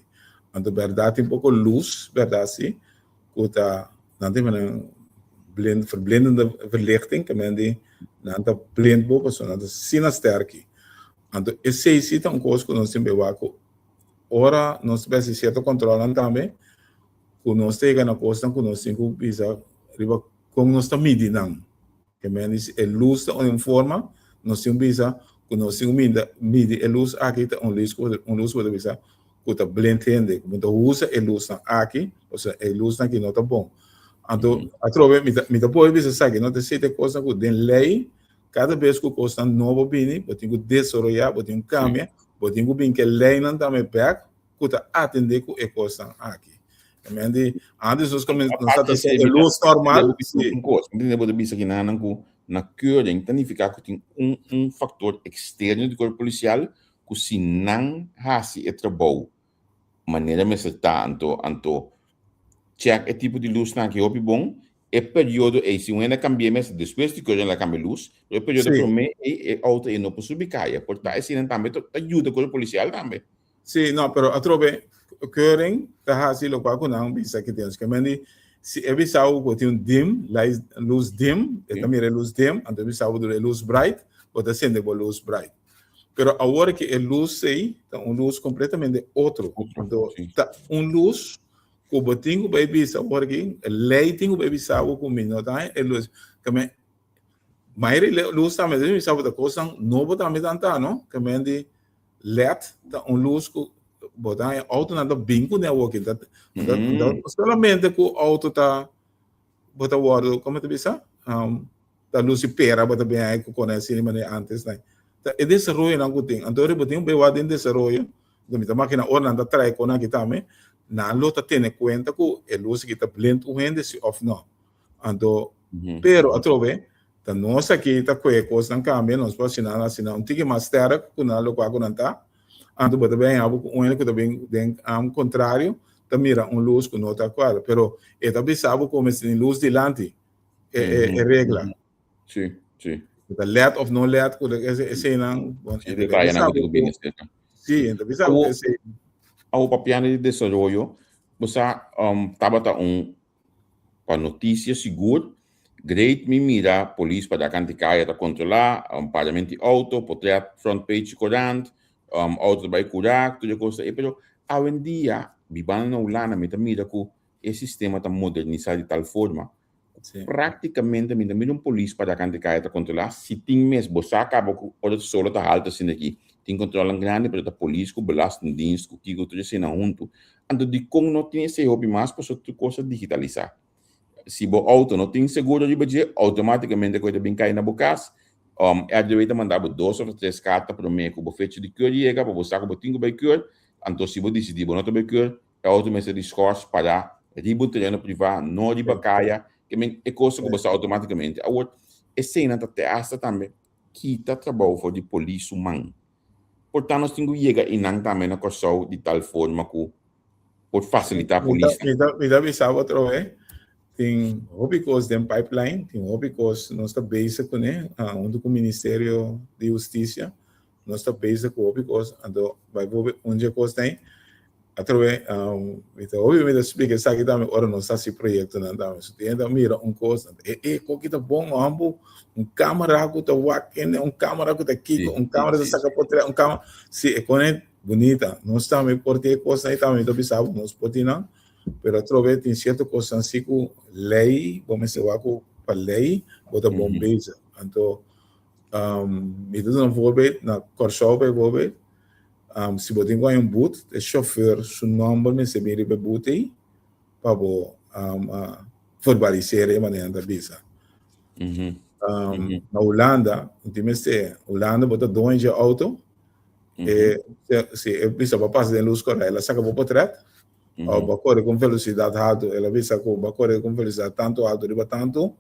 Anto bèrdat tin poko lus, bèrdat si, ku ta nan ta yama nan blind, verblindende verlichting, ke men di nan ta blind bo pasobra nan ta asina stèrki. Anto esei si ta un kos ku nos tin bai wak ku ora nos ta bai hasi sierto kòntròlnan tambe, ku nos ta yega na kosnan ku nos tin ku bisa riba kon nos ta midi nan. Ke men di si e lus ta un forma, nos tin ku bisa ku nos tin ku minda midi e lus aki ta un lus ku un lus ku bo ta bisa ku ta blind hende, ku bo ta usa e lusnan aki, pasobra e lusnan aki no ta bon. Anto atrobe mi ta mi ta por bisa esaki, no ta esei ta e kosnan ku den lei kada bes ku kosnan nobo bini bo tin ku desaroyá, bo tin ku kambia, bo tin ku bin ku e leinan tambe bèk ku ta atendé ku e kosnan aki. Men di, antes nos komin, nos ta ta e luz normal. Sí. Un kos, mi bo ta bisa kinanan ku na keuring ta nifiká ku tin un un faktor eksterno di kuerpo polisial ku si nan hasi e trabou manera mester ta anto anto chèk e tipo di lusnan aki hopi bon e periodo ei si un hende a kambia mes despues di keuring el a kambia lus pero e periodo promé ei e outo ei no por subi kaya por ta eseinan tambe ta yuda kuerpo polisial tambe. Sí, no, pero atrobe keuring ta hasi lokual ku nan bisa ki tin. Ke men di, si e bisa bo ku tin un dim, light, lus dim, e ta mira e lus dim, anto e bisa bo dura e lus bright, bo ta sende bo lus bright. Pero awor ki e lus ei ta un lus kompletamente otro. Anto ta un lus ku bo tin ku bai bisa awor ki, e lei tin ku bai bisa bo ku mi no ta haña e lus. Ke men, mayoria lus tambe ta bisa bo ta kosnan nobo tambe ta anta, no? Ke men di, Led ta un lus ku bo ta haña outonan ta bin kuné awoki. Ta ta solamente ku outo ta bo ta wòrdu komo ta bisa ta lusi pera bo ta bin haña ku kone asina manera antes nan. Ta e desaroyonan ku tin. Anto bo tin un bai wak den desaroyo mi ta makina ora nan ta trae kon aki tambe nan lo ta tene kuenta ku e lus aki ta blind un hende si òf no. Anto pero atrobe Ta nos aki ta koe kosnan kambia, nos por hasi nan hasi nan un tiki mas sterk ku nan lokual ku nan ta. Anto bo ta bin haña bo ku un hende ku ta bin den kontrario ta mira un lus ku no ta kuadra. Pero e ta bisa bo ku mester tin lus dilanti e regla. Sí, sí. Ta let of no let, ku eseinan. Sí, detayenan ku tin ku bini serka. Sí, enta bisa ku esei. Awo papiando di desaroyo, bo sa tabata un pa notisia sigur, great mi mira polis pa da kanti kaya ta kontrolá, parament di outo, potret front page di korant, outo ta bai kurá, tur e kos ta ei, pero awendia bibando na Hulanda mi ta mira ku e sistema ta modernisá di tal forma Sí. Práktikamente mi ta mira un polis para kante kaya ta kontrolá. Si tin mes, bo sa kaba ku ora solo ta haltu asina aki, tin kontrolnan grandi pero ta polis ku belastingdienst ku kiko tur eseinan huntu. Anto dikon no tin esei hopi mas? Pasobra tur kos a digitalisá. Si bo outo no tin seguro riba dje, outomátikamente ku e ta bin kai na bo kas. RDW ta manda bo dos òf tres karta promé ku bo fecha di keur yega pa bo sa ku bo tin ku bai keur. Anto si bo disidí bo no ta bai keur, E auto mester di schors para riba un tereno privá, no riba kaya, ke men e cosa ku bo sa automáticamente. Awor, eseinan ta te hasta tambe kita trabou for di polis su man. Por ta nos tin ku yega einan tambe na Kòrsou di tal forma ku por fasilitá polisnan. Mi ta bisa bo atrobe, tin hopi kos den pipeline, tin hopi kos nos ta bezig kuné huntu ku Ministerio di Hustisia. Nos ta bezig ku hopi kos, anto bijvoorbeeld un dje kos ta ei, atrobe mi ta hopi mi ta splika esaki tambe ora nos ta hasi proyektonan tambe. So tin hende ta mira un kos, e e koki ta bon hombo, un kamera ku ta wak hende, un kamera ku ta kiko, un kamera ta saka potret, un kamera, si e kone bunita. Nos tambe por tin e kosnan ei tambe, mi ta bisa bo nos por tin nan, pero atrobe tin sierto kosnan si ku lei, bo mester wak ku pa lei bo ta bon bezig. Anto Mi ta duna un voorbeeld, na Kòrsou bijvoorbeeld, si bo tin ku haña un but, e shofèr su nòmber mester bin riba e but ei pa bo verbaliseer e manera nan ta bisa. Na Hulanda, un tin mester, Hulanda bo ta doño dje outo, e si e bisa bo a pasa den lus kòrda el a saka bo potrèt, òf bo a kore ku un velosidat haltu, el a bisa ku bo a kore ku un velosidat tantu haltu riba tantu,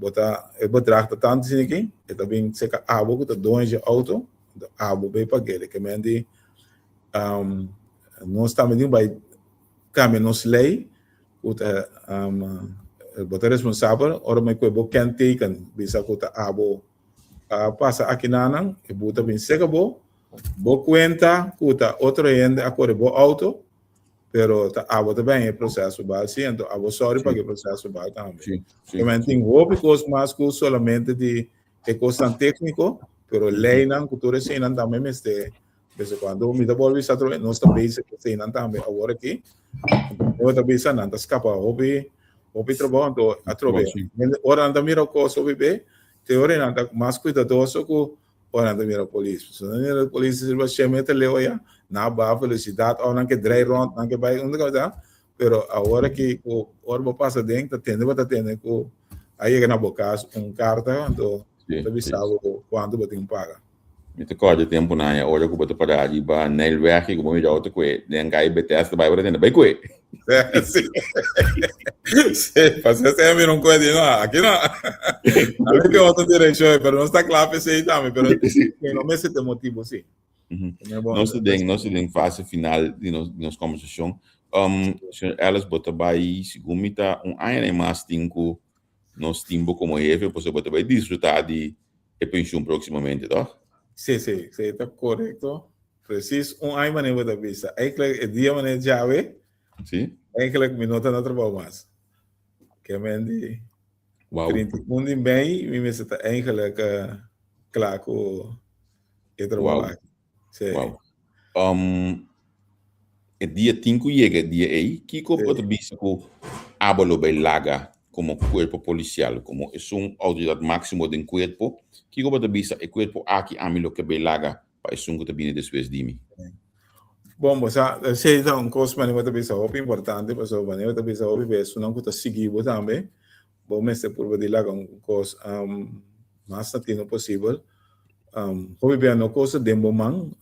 Bo ta, e bedrag ta tantu asina aki, e ta bin serka abo ku ta doño dje outo, anto abo bay pag'é. Ke men di, nos tambe tin ku bay kambia nos lei ku ta, bo ta responsabel ora mi kue bo kenteken bisa ku ta abo a pasa akinanan, e bo ta bin serka bo, bo kuenta ku ta otro hende a kore bo outo, Pero ta abo ta ben e proceso bal sí, anto abo sorry pa e proceso bal tambe. Sí, sí, Men sí. tin hopi kos mas ku solamente di e kosnan tékniko, pero leinan ku tur eseinan tambe mester bes en cuando. Mi ta bolbe bisa atrobe, nos ta bezig ku eseinan tambe awor aki. Anto mi ta bisa nan ta skapa hopi hopi trabou, anto atrobe ora nan ta mira kos hopi be, te ora nan ta mas kuidadoso ku Ora nan ta mira polis. Pasobra nan mira polis riba shen meter leu aya, nan a baha velocidad of nan ke drei rond, nan ke bai unda ke ta. Pero awor aki ku ora bo pasa den ta tende bo ta tende ku a yega na bo kas un karta, anto ta bisa bo kuantu bo tin paga. Mi ta kòrda e tempunan aya ora ku bo ta pará riba Nijlweg i ku bo mira outo kue den kai Bethesda bai bo ta tende bai kue. Sí. Sí, pasé se mira un kue di no, aki no. A ver ke otro direkshon, pero no sta kla p'esei tambe, pero no mester ta e motibu sí. Nos ta den, nos ta den fase final di nos, di nos kombersashon. Señor Ellis, bo ta bai, segun mi ta un aña i mas tin ku nos tin bo komo hefe, pasobra bo ta bai disfrutá di e penshun próksimamente, tòg? Sí, sí, sí, ta korekto. Precies un aña manera bo ta bisa. Eigenlijk e dia manera djawe, Sí. eigenlijk mi no ta na trabou mas. Ke men di Wow. 31 di mei mi mester ta eigenlijk uh, kla ku e trabou Wow. aki. Sí. Wow. E dia tin ku yega e dia ei, kiko bo ta bisa ku abo lo bai laga komo kuerpo polisial, komo esun outoridat máksimo den kuerpo? Kiko bo ta bisa e kuerpo aki ami lo ke bai laga pa esun ku ta bini despues di mi? Bon, bo sa, esei ta un kos manera bo ta bisa hopi importante, pasobra manera bo ta bisa hopi bes esunnan ku ta sigui bo tambe, bo mester purba di laga un kos mas na tino posibel. Hopi bia no kos ta den bo man,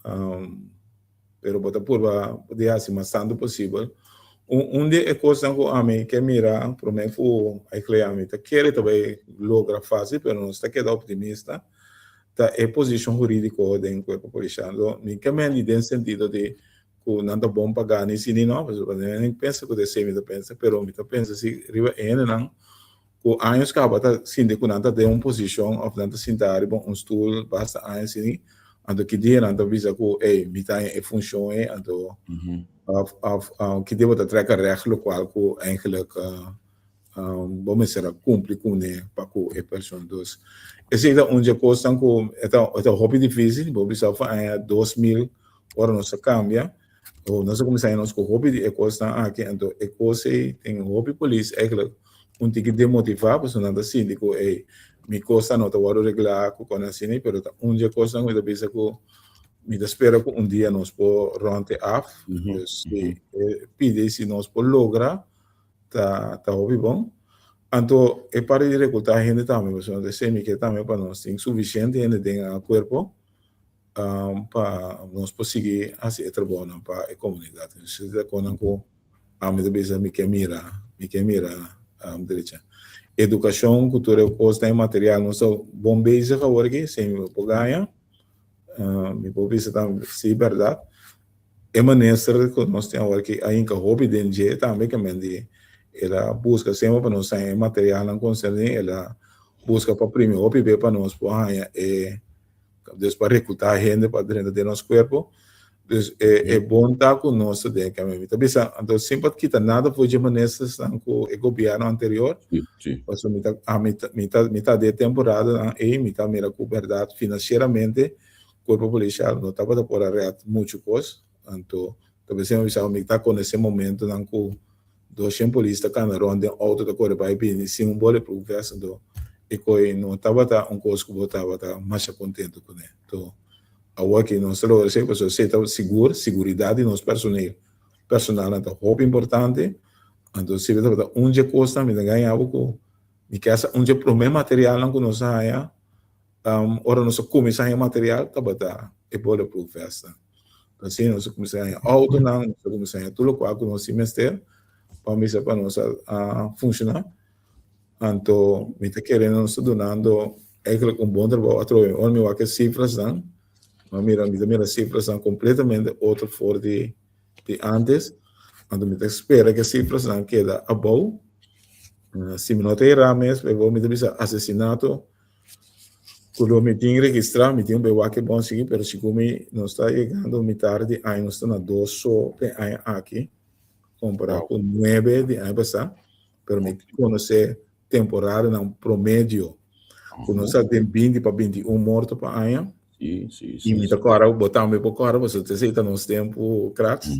pero bo ta purba di hasi mas tantu posibel. Un un di e kosnan ku ami ke mira promé ku eigenlijk ami ta kere ta bai logra fásil, pero nos ta keda optimista, ta e posishon hurídiko den kuerpo polisial. Lo mi ke mendi den sentido di ku nan ta bon pagá ni si ni no, pasobra mi no pensa ku ta esei mi ta pensa, pero mi ta pensa si riba e hendenan. ku años kaba ta sinti ku nan ta den un posishon òf nan ta sinta riba un stul basta aña asina, anto ki dia nan ta bisa ku ey mi ta haña e funshon ey anto òf òf ki dia bo ta trèk a règt lokual ku eigenlijk bo mester a kumpli kuné pa ku e persona. Dus esei ta un dje kosnan ku e ta e ta hopi difísil, bo bisa for aña 2000 ora nos a kambia. Oh, nos a kuminsá nos ku hopi di e kosnan aki, anto e kos ei tin hopi polis eigenlijk un tiki demotivá, pasobra nan ta sinti ku ei mi kosnan no ta wòrdu reglá ku kos asina, pero ta un di e kosnan ku mi ta bisa ku mi ta spera ku un dia nos por rònt e af. Dus si e pidi si nos por logra ta ta hopi bon. Anto e parti di rekrutá hende tambe, pasobra ta esei mi ke tambe pa nos tin sufisiente hende den a kuerpo. pa nos por sigui hasi e trabounan pa e komunidat. Esei ta konan ku ami ta bisa mi ke mira, mi ke mira derecha. Edukashon ku tur e kosnan e material nos ta bon bezig awor aki, esei mi por gaña, mi por bisa tambe si bèrdat. E minister ku nos tin awor aki a hinka hopi den dje tambe ke men di el a buska semper pa nos haña e materialnan konserní, el a buska pa primi hopi be pa nos por haña e Dus pa recluta hende pa drenta den nos cuerpo. Dus e, e bon ta cu nos ta den cambio. Mi ta bisa, anto sin pa kita nada for dje ministersnan cu e gobierno anterior. Sí, sí. Paso mi ta, ah, mi ta, mi ta, mi ta de temporada nan ei, mi ta mira cu berdad financieramente cuerpo policial no tabata por a red mucho cos. Anto, ta bisa mi bisa, mi ta conoce momentonan cu Doshen polis ta kanda rònt den outo ta kore bai bini sin un bulletproof vest anto e koi no tabata un kos ku bo tabata masha kontentu kuné. Anto awor ki nos ta logra esei pasobra esei ta sigur, siguridat di nos personel personalnan ta hopi importante anto si tabata un dje kosnan mi ta gaña bo ku mi ke hasta un dje promé materialnan ku nos a haña ora nos a kuminsá haña material tabata e bulletproof vestnan. Asina nos a kuminsá haña outonan, nos a kuminsá haña tur lokual ku nos tin mester pa misa pa nos a funshoná. Anto mi ta kere nos ta dunando eigenlijk un bon trabou atrobe. Ora mi wak e sifrasnan, mi a mira, mi ta mira sifrasnan kompletamente otro for di di antes. Anto mi ta spera ku e sifrasnan keda abou. Si mi no ta erá mes, mi ta bisa asesinato Ku lo mi tin registrá, mi tin un bewake bon sigui, pero sigun mi nos ta yegando mitar di aña, nos ta na dos so p'e aña aki, kompará ku nuebe di aña pasá, pero mi konosé temporadanan promedio ku nos ta den 20 pa 21 morto pa aña. Sí, sí, sí. I mi ta kòrda, bo tambe por kòrda, pasobra esei ta nos tempu, kraks.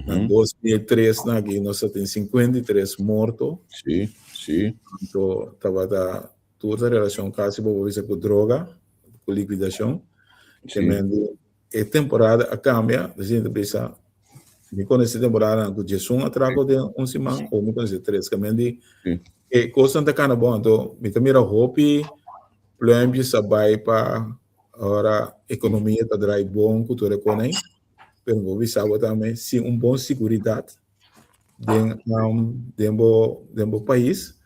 Na 2003 na aki nos ta tin 53 morto. Sí, sí. Anto tabata Tur ta relacion casi bo por bisa cu droga, cu liquidacion. Sí. Tremendo. E temporada a cambia, dus ta bisa, mi conoce temporada cu 11 atraco den un siman, o mi conoce tres. Que men di, Sí. e cosnan ta cana bon, anto mi ta mira hopi pluimpjes a bai pa ora economia ta draai bon cu tur e konai, pero mi por bisa bo tambe, sin un bon seguridad den, um, den bo, den bo pais,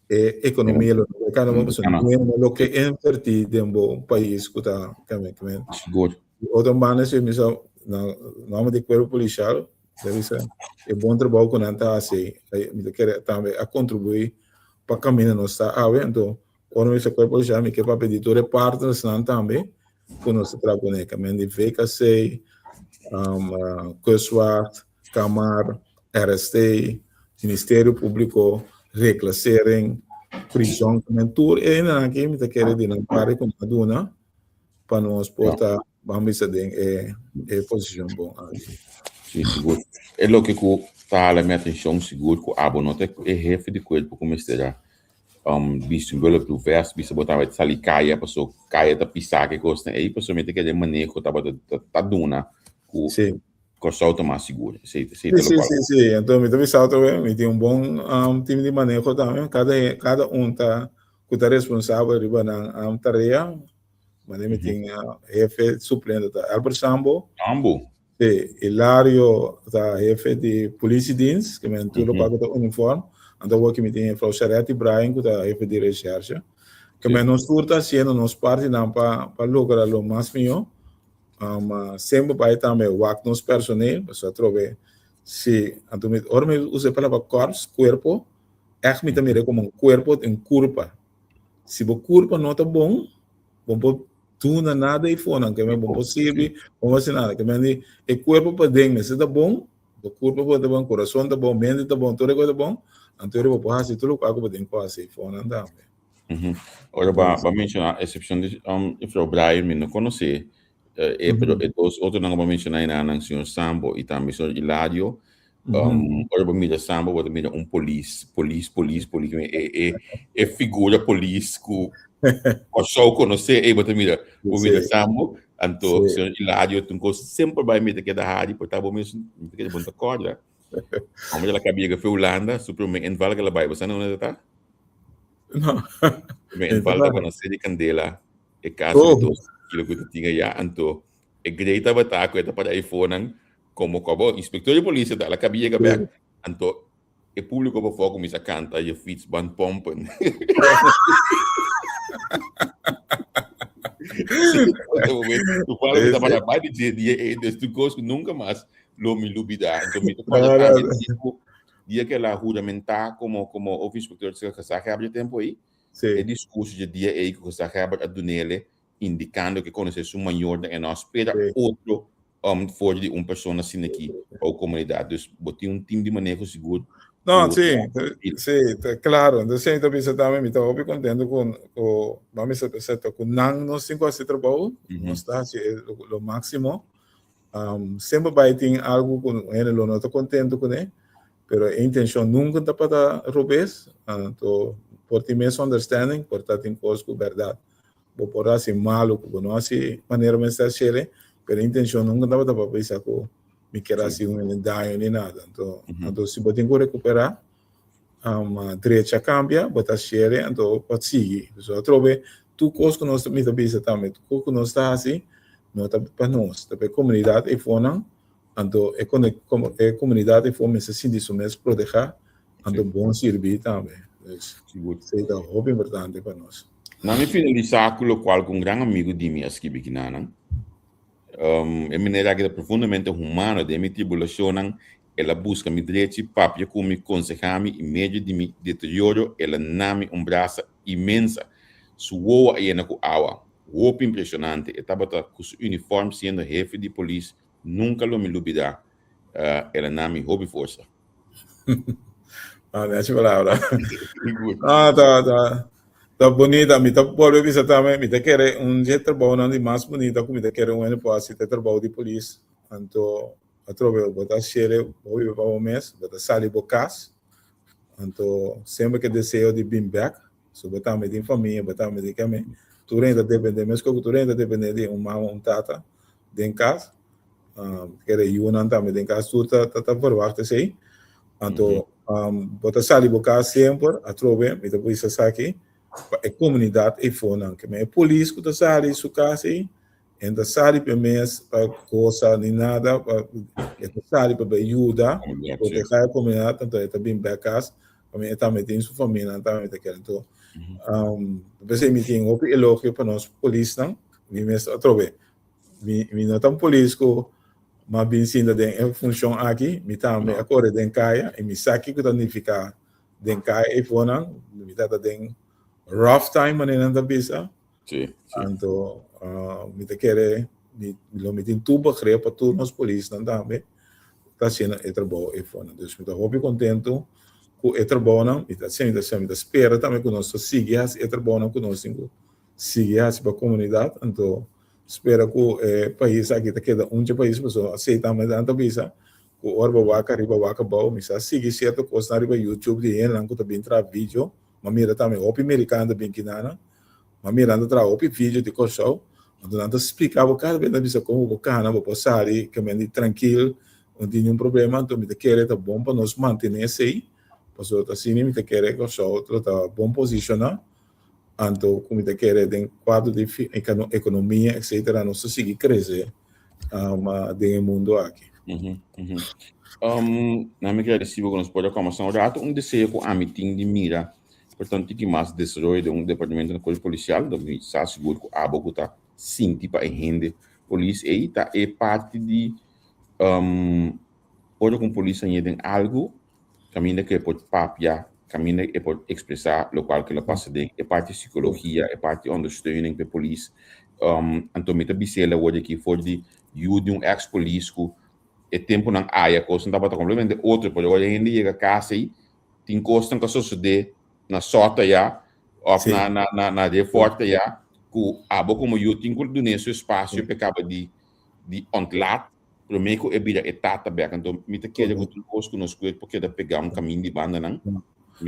e economia lo no cana bon, pasobra no lo ke inverti den bo pais ku ta kame kame. Sigur. Otro banda si mi sa na nomber di cuerpo policial debe ser e bon trabou ku nan ta hasi mi ta kere tambe a contribui pa caminda nos ta awe anto ora mi bisa cuerpo policial mi ke papia di tur e partnersnan tambe ku nos ta traha kuné kamen di VKC, um, Kustwacht, Kamar, RST, Ministerio Públiko, Reclassering, Prison, men tur e hendenan aki mi ta kere di nan parti ku nan a duna pa nos por ta ban bisa den e e posishon bon aki. Sí, sigur. E loke ku ta hala mi atenshon sigur ku abo no ta e hefe di kuerpo ku mester a um, bisti un bulletproof vest, bisa bo tabata sali kaya paso kaya ta pisá ke kosnan ei, paso mi ta kere maneho tabata ta duna ku Sí. Kòrsou ta mas sigur. Esei, esei Sí, ta sí, lokual. sí, sí. Entonces mi ta bisa otro vez, mi tin un bon um, team di maneho tambe. Kada, kada un ta ku ta responsabel riba nan um, tarea. Mane mi tin uh, hefe suplente ta Albert Sambo. Sambo. Sí, Hilario ta hefe di politiedienst, ke men tur lokual ku ta uniform. Anto awor ki mi tin juffrouw Sharetti Bryan ku ta hefe di recherche. Ke men nos tur ta hasiendo nos partinan pa pa logra lo mas mihó. Um, semper bai tambe wak nos personeel, pasobra atrobe si, anto mi, ora mi usa e palabra korps, cuerpo, Ègt mi ta mira komo un kuerpo, un kurpa. Si bo kurpa no ta bon, bo por duna nada ei for nan, ke men bo por sirbi, bo por hasi nada. Ke men di e kuerpo paden mester ta bon, bo kurpa por ta bon, kurason ta bon, mente ta bon, tur e kos ta bon, anto bo por hasi tur lokual ku bo tin ku hasi ei for nan tambe. Ora ba ba menciona excepcion di um, juffrouw Brian, mi no conoce eh, eh, pero e dos otro nan ba menciona ina nan señor Sambo y tambe señor Hilario. Um, ora ba mira Sambo, ba mira un polis, polis, polis, polis, e, e, e figura polis ku Kòrsou conoce, e ba mira, bo mira Sambo, anto señor Hilario tun kos semper bai mira keda hari, por ta bo mes, mi ta keda bon ta korda. Hombre la cabia que Hulanda, su primer inval que la bai, bo sa na ta? No. Me inval ta na serie candela, e caso oh. de dos kilo que tinha ya, anto e grey tabata ku eta para iPhone como como inspector de policía ta la cabia que bek, anto e público pa foco misa canta je fiets band pompen. Tu fala que tá para dia e dus tu kos nunca mais lo mi lubida. Anto mi ta tipo dia que la juramentá como como of inspector de gezaghebber tempo aí. Sí. E discurso de dia aí que gezaghebber a dunele indicando que conoce su mayor e no espera Sí. otro for di un persona asina aki pa e comunidad. Dus bo tin un team di maneho sigur. No, Ku- sí, sí, ta claro. Entonces, mi ta bisa tambe, mi ta hopi contento con, con, mami sa ta cu nan nos tin cu haci trabou, nos ta haci lo, lo máximo. Semper bai tin algo cu hende lo no ta contento cune, pero e intencion nunca ta pa ta robes, anto por tin misunderstanding, por ta tin cos cu berdad bo por haci malo cu bo no haci manera mester haciele, pero e intencion nunca tabata pa bisa cu mi kier haci un hende daño ni nada. Anto, anto si bo tin cu recupera, drecha cambia, bo ta haciele, anto pa sigui. So atrobe tur cos cu nos, mi ta bisa tambe, tur cos cu nos ta haci no ta pa nos, ta pa e comunidad eyfonan, anto e e comunidad eyfo mester sinti su mes proteha, anto bon sirbi tambe. Dus, esey ta hopi importante pa nos. Na mi finalisá ku lokual ku un gran amigu di mi a skibi kinanan. E manera aki ta profundamente humano. Den mi tribulashonnan, el a buska mi drechi, papia ku mi, konsehá mi, i medio di mi deterioro, el a na mi un brasa imensa. Su wowo a yena ku awa. Hopi impreshonante. E tabata ku su uniform siendo hefe di polis. Nunka lo mi lubidá. El a na mi hopi forsa. Ah, nechi palabra. Ah, ta, ta, ta bonita. Mi ta bolbe bisa tambe, mi ta kere un dje trabounan di mas bonita ku mi ta kere un hende por hasi ta e trabou di polis. Anto atrobe bo ta shere, bo biba pa bo mes, bo ta sali bo kas. Anto semper ke deseo di bin bek. So bo tambe tin famia, bo tambe tin keme. Tur hende ta depende, meskos ku tur hende ta depende di un mama, un tata den kas. Kere yunan tambe den kas tur ta ta verwacht esei. Anto bo ta sali bo kas semper atrobe mi ta bisa esaki pa e komunidat eifonan. Ke men e polis ku ta sali su kas ei e no ta sali pa e mes pa gosa ni nada pa e ta sali pa bai yuda proteha e komunidat anto e ta bin bek kas pasobra e tambe tin su famianan tambe ta kere. Anto p'esei mi tin hopi elogio pa nos polisnan mi mes atrobe Mi, mi no ta un polis ku m'a bin sinta den e funshon aki, mi tambe a kore den kaya i mi sa kiko ta nifiká den kaya eifonan, mi tabata den rough time manera nan ta bisa. Sí, sí. Anto mi ta kere mi lo mi tin tur begrip pa tur nos polisnan tambe ta hasiendo e trabou eifonan. Dus mi ta hopi kontentu ku e trabounan, mi ta hasiendo, mi ta spera tambe ku nos ta sigui hasi e trabounan ku nos tin ku sigui hasi pa komunidat, anto spera ku e pais aki ta keda un dje pais pasobra asei tambe nan ta bisa ku ora bo wak ariba wak abou mi sa sigui sierto kosnan riba youtube di hendenan ku ta bin traha video mi a mira tambe hopi merikano ta bin kinanan mi a mira nan ta traha hopi video di Kòrsou anto nan ta splika bo kada bes nan ta bisa kon bo por kana bo por sali kemendi trankil no tin niun problema anto mi ta kere ta bon pa nos mantene esei pasobra ta asina mi ta kere Kòrsou lo ta bon posishoná. Anto ku mi ta kere den kuadro di ekonomia etcetera nos ta sigui krese den e mundo aki. Na mi gradisibo ku nos por a kòmbersá un rato. Un deseo ku ami tin di mira por ta un tiki mas desaroyo den un departamento na kuerpo polisial, donde mi sa sigur ku abo ku ta sinti pa e hende polis ei ta e parti di ora ku un polis a ñe den algu kaminda ku e por papia. kaminda e por ekspresá lokual ku el a pasa den e parti sikologia, e parti ondersteuning pa e polis. Anto mi ta bis'é el awor di aki for di yu di un eks polis ku e tempunan aya kosnan tabata kompletamente otro, pero ora hende yega kas ei tin kosnan ku a sosodé na sòt aya òf na na na na Refort aya ku abo komo yu tin ku dun'é su espasio pa e kaba di di ontlaat promé ku e bira e tata bèk. Anto mi ta kere ku tur kos ku nos kuerpo keda pegá un kamin di bandanan.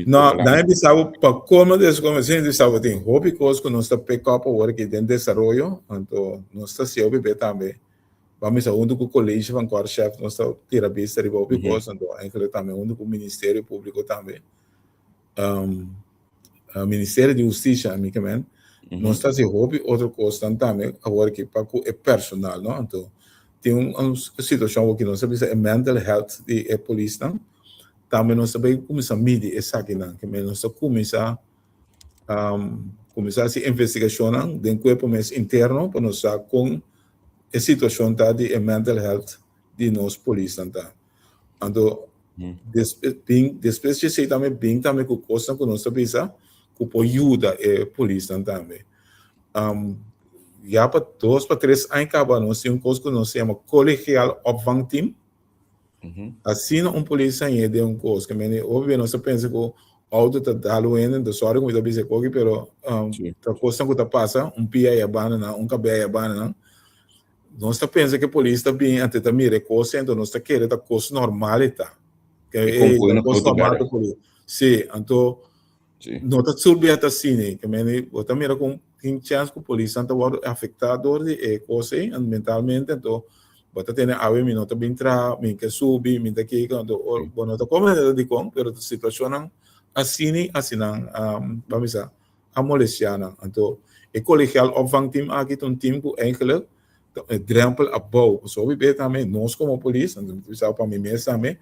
No, dan e bisa bo pa komo des komo sin bisa bo tin hopi kos ku nos ta pick up awor aki den desaroyo, anto nos ta hasi hopi be tambe. Ban bisa huntu ku College van Korpschef nos ta tira bista riba hopi kos, anto eigenlijk tambe huntu ku Ministerio Públiko tambe. Ministerio di Hustisia mi ke men, nos ta hasi hopi otro kosnan tambe awor aki pa ku e personal no, anto tin un situashon awor ki nos ta bisa e mental health di e polisnan, tambe nos ta bai kuminsá midi esakinan, ke men nos ta kuminsá kuminsá hasi investigashonnan den kuerpo mes interno pa nos sa kon e situashon ta di e mental health di nos polisnan ta. Anto bin despues di esei tambe bin tambe ku kosnan ku nos ta bisa ku por yuda e polisnan tambe. Ya pa dos pa tres aña kaba nos tin un kos ku nos ta yama Collegiaal Opvangteam. Asina un polis hañ'é den un kos ke mende hopi bia nos ta pensa ku outo ta dal un hende, anto sòri ku mi ta bisa e koki pero ta kosnan ku ta pasa, un pia ya banda nan, un kabei ya banda nan. Nos ta pensa ke polis ta bin ante ta mira e kos anto nos ta kere ta kos normal e ta. Ke e ta kos normal ta polis. Si, anto no ta tur bia ta asina. Ke mende bo ta mira kon tin chèns ku polisnan ta wòrdu afektá dor di e kos ei mentalmente anto bo ta tene awe mi no ta bin traha, mi ke subi, mi ta kiko anto bo no ta komprende dikon pero ta situashonnan asina asinan ban bisa. a molestiá nan. Anto e Collegiaal Opvangteam aki ta un team ku eigenlijk ta e drempel abou. Pasobra hopi bes tambe nos komo polis, anto mi ta bisa pa mi mes tambe,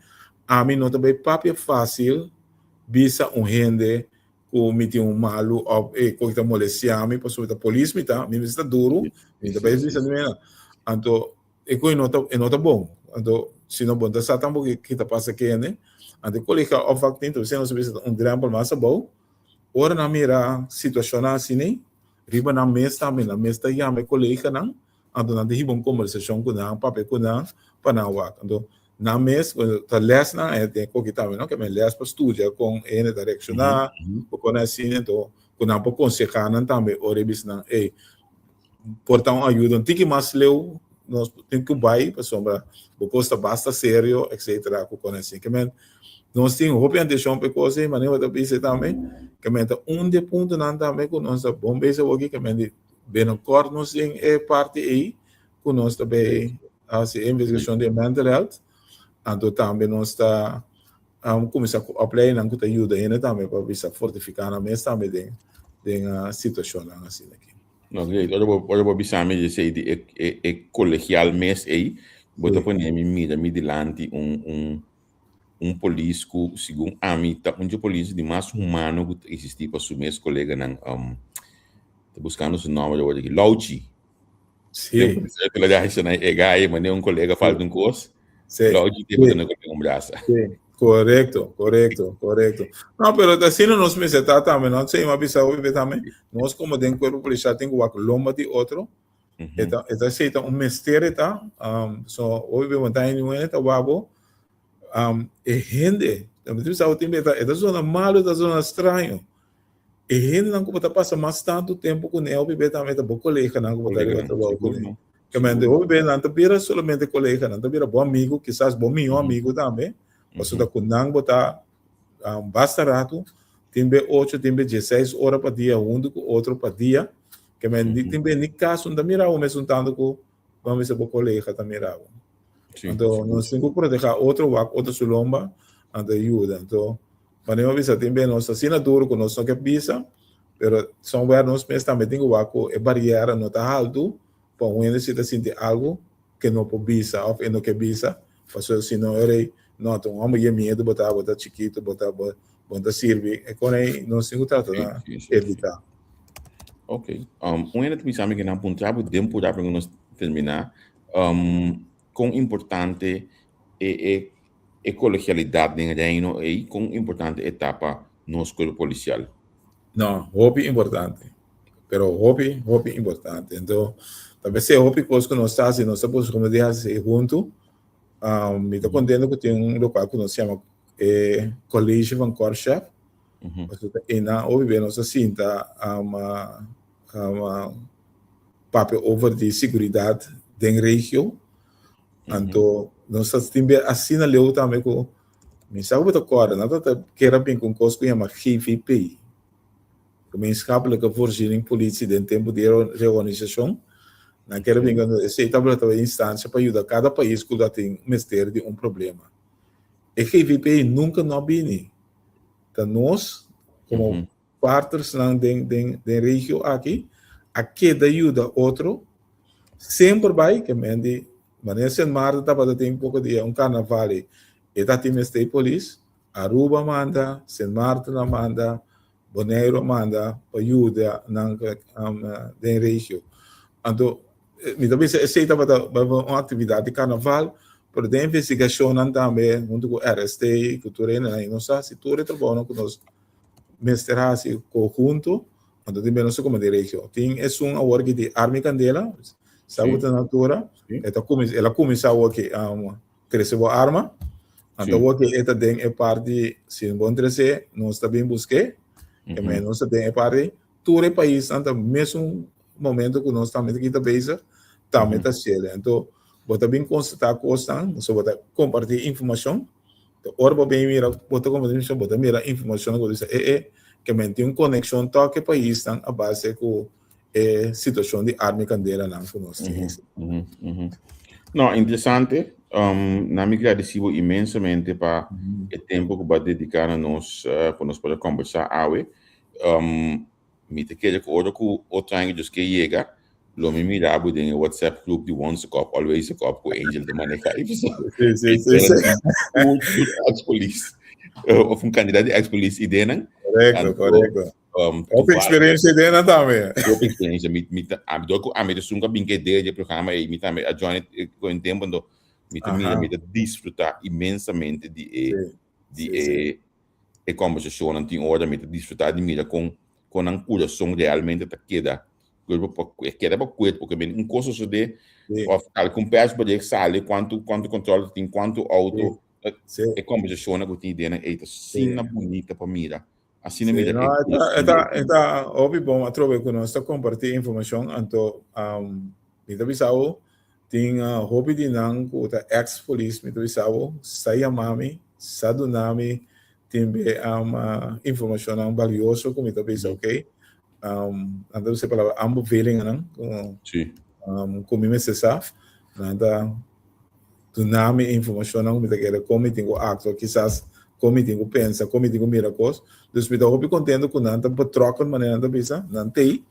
ami no ta bai papia fásil bisa un hende ku mi tin un malu òf e kos ta molestiá mi pasobra ta polis mi ta, mi mester ta duru, mi ta bai bisa mi. Anto e kos no ta e no ta bon. Anto si no bo no ta sa tampoco ki ta pasa kende. Anto e Collegiaal Opvangteam ta bisa nos ta bisa ta un drempel mas abou. Ora nan mira situashonnan asina, riba nan mes tambe, nan mes ta yama e koleganan, anto nan ta hiba un kombersashon ku nan, papia ku nan, pa nan wak. Anto nan mes ta lès nan, e tin koki tambe no, ke men lès pa studia kon e hende ta reakshoná, ku kon asina, anto ku nan por konsehá nan tambe ora e bisa nan, ey, por ta un ayuda un tiki mas leu nos tin ku bai pasobra bo kos ta basta serio etcetera ku kon así. Ke men nos tin hopi atenshon pa e kos ei manera bo ta bisa tambe ke men ta un di e puntonan tambe ku nos ta bon bezig awoki ke men di binnenkort nos tin e parti ei ku nos ta bay hasi e investigashon di e mental health anto tambe nos ta kuminsá ku opleidingnan ku ta yuda hende tambe pa bisa fortifiká nan mes tambe den den situashonnan asina aki. No, great. Ora bo, ora bo bisa mi esei di e, e, e colegial mes ei, bo ta pone mi mira mi dilanti un, un, un polis ku segun ami ta un dje polis di mas humano ku ta existi pa su mes koleganan. Um, ta buscando su nomber awor aki. Lauchi. Sí. Te lo dije na e gai, mane un colega falta un kos. Sí. Lauchi te sí. pone un brasa. Sí. Correcto, correcto, correcto. No, pero asina nos mester ta tambe, no? Sí, m'a bisa hopi tambe. Nos como den cuerpo policial tin cu wak lomba di otro. Mm -hmm. Eta, eta sí, ta un mester eta. Um, so, hopi be montaña ni un ta wabo. Um, e hende, mi ta bisa hopi eta, eta zona malo, eta zona extraño. E hendenan ku bo ta pasa mas tantu tempu kuné hopi bes tambe ta bo koleganan ku bo ta riba trabou kuné. Ke mente hopi bes nan ta bira solamente kolega, nan ta bira bo amigu, kisas bo mihó amigu tambe, pasobra ta ku nan bo ta basta ratu, tin be ocho, tin be dieseis ora pa dia huntu ku otro pa dia. Ke men tin be ni kas no ta mira bo mesun tantu ku bo mester bo kolega ta mira bo. Anto nos tin ku protegá otro, wak otro su lomba, anto yuda. Anto Manera mi a bisa tin bes nos ta asina duru ku nos no ke bisa, pero somewhere nos mes tambe tin ku wak ku e bariera no ta haltu pa un hende si ta sinti algu ke no por bisa òf e no ke bisa, pasobra si no e rei no ta un hòmber ye miedu bo ta, bo ta chikitu, bo ta bo no ta sirbi, e kon ei nos tin ku trata na evitá. Ok, un hende ta bisa mi ke nan puntra bo den purá promé ku nos terminá, kon importante e e e kolegialidat den Reino ei, kon importante e ta pa. nos kuerpo polisial. No, hopi importante. Pero hopi, hopi importante. Anto, ta p'esei hopi kos ku nos ta hasi, nos ta buska como di hasi huntu. Um, mi ta kontento ku tin un lokal ku nos yama e College van Korpschef. Pasobra ta einan hopi be nos ta sinta um, um, papia over di siguridat den regio. Anto, nos ta tin be asina leu tambe ku Mi sa ku bo ta kòrda, nan ta ker a bin ku un kos ku yama GVP, Gemeenschappelijke Voorziening Politie, den tempu di e reorganisashon. Nan ker a bin ku esei tabata e instansia pa yuda kada pais ku ta tin mester di un problema. E GVP nunka no a bini. Ta nos komo partnersnan den den den regio aki a keda yuda otro semper bai ke men di manera Sint Maarten tabata tin poko dia un karnaval ei e ta tin mester polis Aruba a manda Sint Maarten a manda Boneiru a manda pa yuda nan den regio anto mi ta bisa esei tabata un aktividat di karnaval pero den investigashonnan tambe huntu ku RST ku tur hende nos a hasi tur e trabounan ku nos mester hasi conjunto, anto tin nos como di regio. Tin esun awor ki di arma y candela, sa ku ta natura, e ta cuminsa, el a cuminsa awor ki um, trece bo arma, anto awor ki e ta den e parti, si bon trece, nos ta bin buske, e men nos ta den e parti, tur e paisnan ta mesun momento ku nos tambe ta kita bezig, tambe ta haciele. Anto, bo ta bin constata cosnan, so bo ta comparti informacion, Te ora bo bin mira, bo ta kompartí informashon, bo ta mira informashon ku ta bisa, e e, ke men tin un konekshon tòg e paisnan a base ku e situashon di arma i kandelanan ku nos tin. No, interesante. Na mi gradisí bo inmensamente pa e tempu ku bo a dediká na nos pa nos por a kombersá awe. Mi ta kere ku ora ku otro aña Dios ke yega, lo mi mira bo den e WhatsApp group di Once a Cop, Always a Cop ku Angel ta maneha. I pasobra Sí, sí, sí, sí. un ex-polis of un kandidat di ex-polis idenan. Korekto, Anto, korekto. um, Hopi toevallig- experiencia idenan tambe. Hopi experiencia. Mi, mi ta, a, door ku ami ta sun ka bin ke idea di e programa ei, mi tambe a join it eh, ku un tempo, anto mi ta mira, Aha. mi ta disfruta inmensamente di e, Sí, di sí, e, sí. e kòmbersashonnan tin ora mi ta disfrutá di mira kon kon nan kurason realmente ta keda kuerpo pa e keda pa kuerpo ke un kos sosodé òf algun pèrsbericht sali kuantu kuantu kòntròl ta tin kuantu outo e kòmbersashonnan ku tin den nan ei ta asina bunita pa mira asina mira No, e ta e ta hopi bon atrobe ku nos ta kompartí informashon anto mi ta bisa bo Tin hopi di nan ku ta ex polis mi ta bisa bo sa yama mi, sa duna mi tin be informashonnan balioso ku mi ta bisa ok nan ta usa e palabra aanbevelingennan ku mi mester sa nan ta duna mi e informashonnan ku mi ta kere kon mi tin ku aktua kisas kon mi tin ku pensa kon mi tin ku mira kos dus mi ta hopi kontento ku nan ta betrokken manera nan ta bisa nan t'ei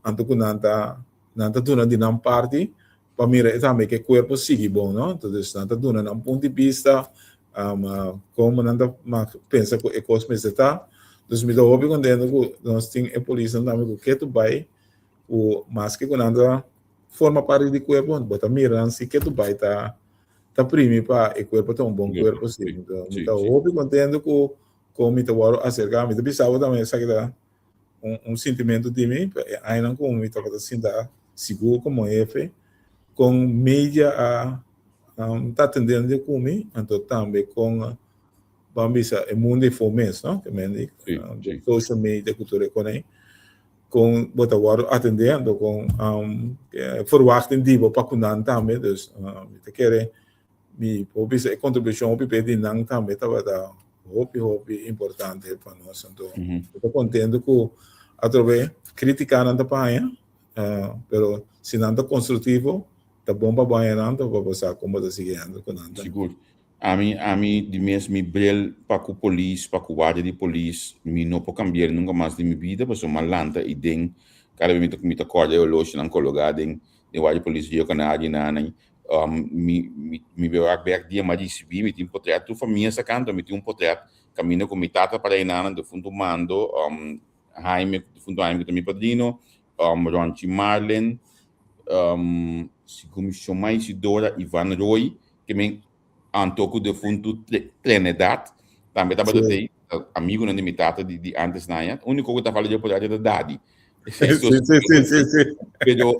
anto ku nan ta Nan ta duna di nan parti pa mira e tambe ke kuerpo sigui bon, no? Entonces nan ta duna nan punt di bista, um, komo nan ta pensa ku e kos mester ta. Dus mi ta hopi kontento ku nos tin e polisnan tambe ku ke tu bai, ku maske ku nan ta forma parti di kuerpo, bo ta mira nan si ke tu bai ta ta primi pa e kuerpo ta un bon kuerpo si. Mi ta hopi kontento ku kon mi ta wòrdu aserká. Mi ta bisa bo tambe esaki ta un, un sintimentu di mi, e añanan ku mi tabata sinta sigur komo hefe, kon media a um, ta atendendo ku mi, anto tambe kon ban bisa e mundo efo mes, no? Ke men di Sí, um, sí. social media ku tur e konei, kon bo ta wòrdu atendé, anto kon um, verwachting di bo pa ku nan tambe, dus um, mi ta kere Mi por bisa e kontribushon hopi p'e di nan tambe tabata hopi hopi importante pa nos. Anto mi ta kontento ku atrobe kritikanan ta paña, pero si nan ta konstruktivo ta bon pa bo haña nan pa bo sa kon bo ta sigui hèndel ku nan tambe. Sigur. Ami ami di mes mi bril pa ku polis, pa ku wardia di polis, mi no por kambi'el nunka mas den mi bida pasobra mi a lanta i den kada bes mi ta mi ta kòrda e oloshinan kologá den den wardia di polis Rio Canario nan Um, mi, mi, mi be wak bek dia ma ricibi, mi tin potret tur famia sa kanto, mi tin un potret caminda cu mi tata para enanan, defunto Mando, um, Jaime, defunto Jaime cu ta mi padrino, um, Ronchi Marlin, um, segun mi Shomai Isidora, Ivan Roy, que men anto cu defunto Trinidad, tambe tabata Sí. tei. Amigonan di mi tata di antes nan ya. Úniko ku ta fala di poder ta dadi. Sí, sí, sí, sí, sí. Pero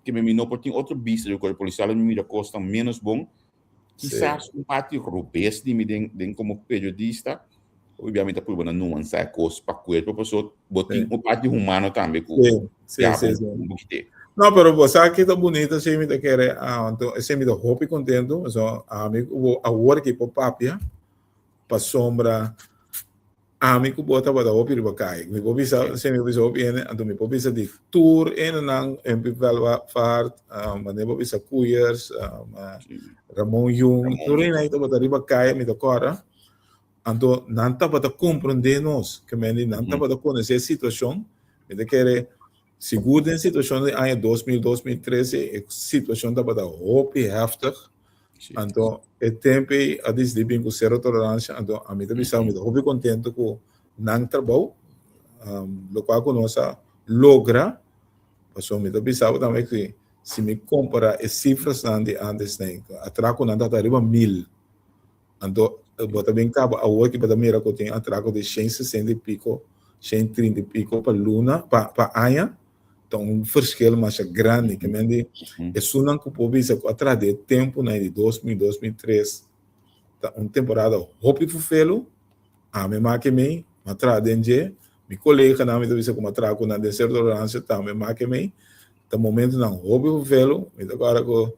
ke mi no por tin otro bista di cuerpo policial, mi mira kosnan menos bon. Kisas un parti robes di mi den komo periodista, hopi bia mi ta purba na nuansa e kos pa kuerpo, paso bo tin un parti humano tambe ku ya bo kite. No, pero bo sa ki ta bunito si mi ta kere, anto esei mi ta hopi kontentu, paso ami ku bo awor ki por papia, pasobra Ami ku bo tabata hopi riba kai. Mi por bisa, si mi por bisa hopi hende, anto mi por bisa di tur hendenan, MP Welvaart, mane por bisa Koeiers, Ramon Jung, tur hende ahí tabata riba kai, mi ta kòrda. Anto nan tabata komprondé nos, ke men di nan tabata konosé e situashon. Mi ta kere, sigur den situashon di aña 2000, 2013, e situashon tabata hopi heftig. Anto e tempo ei a disidí bin ku sero toleransha, anto ami ta bisa mi ta hopi kontento ku nan trabou, lokual ku nos a logra, pasobra mi ta bisa bo tambe ku si mi kompará e sifrasnan di ántes nei, atrakonan tabata riba mil, anto bo ta bin kaba awor ki bo ta mira ku tin atrako di shen sesenta i piko, shen trinta i piko pa luna, pa aña. Ta un verschil masha grandi. Ke men di esunnan ku por bisa ku a traha di e tempunan di 2000, 2003 ta un temporada hopi fufelu. Ami make mei, m'a traha den dje. Mi koleganan mi ta bisa ku m'a traha ku nan den Sero Tolerancia tambe make mei. Ta momentunan hopi fufelu. Mi ta kòrda ku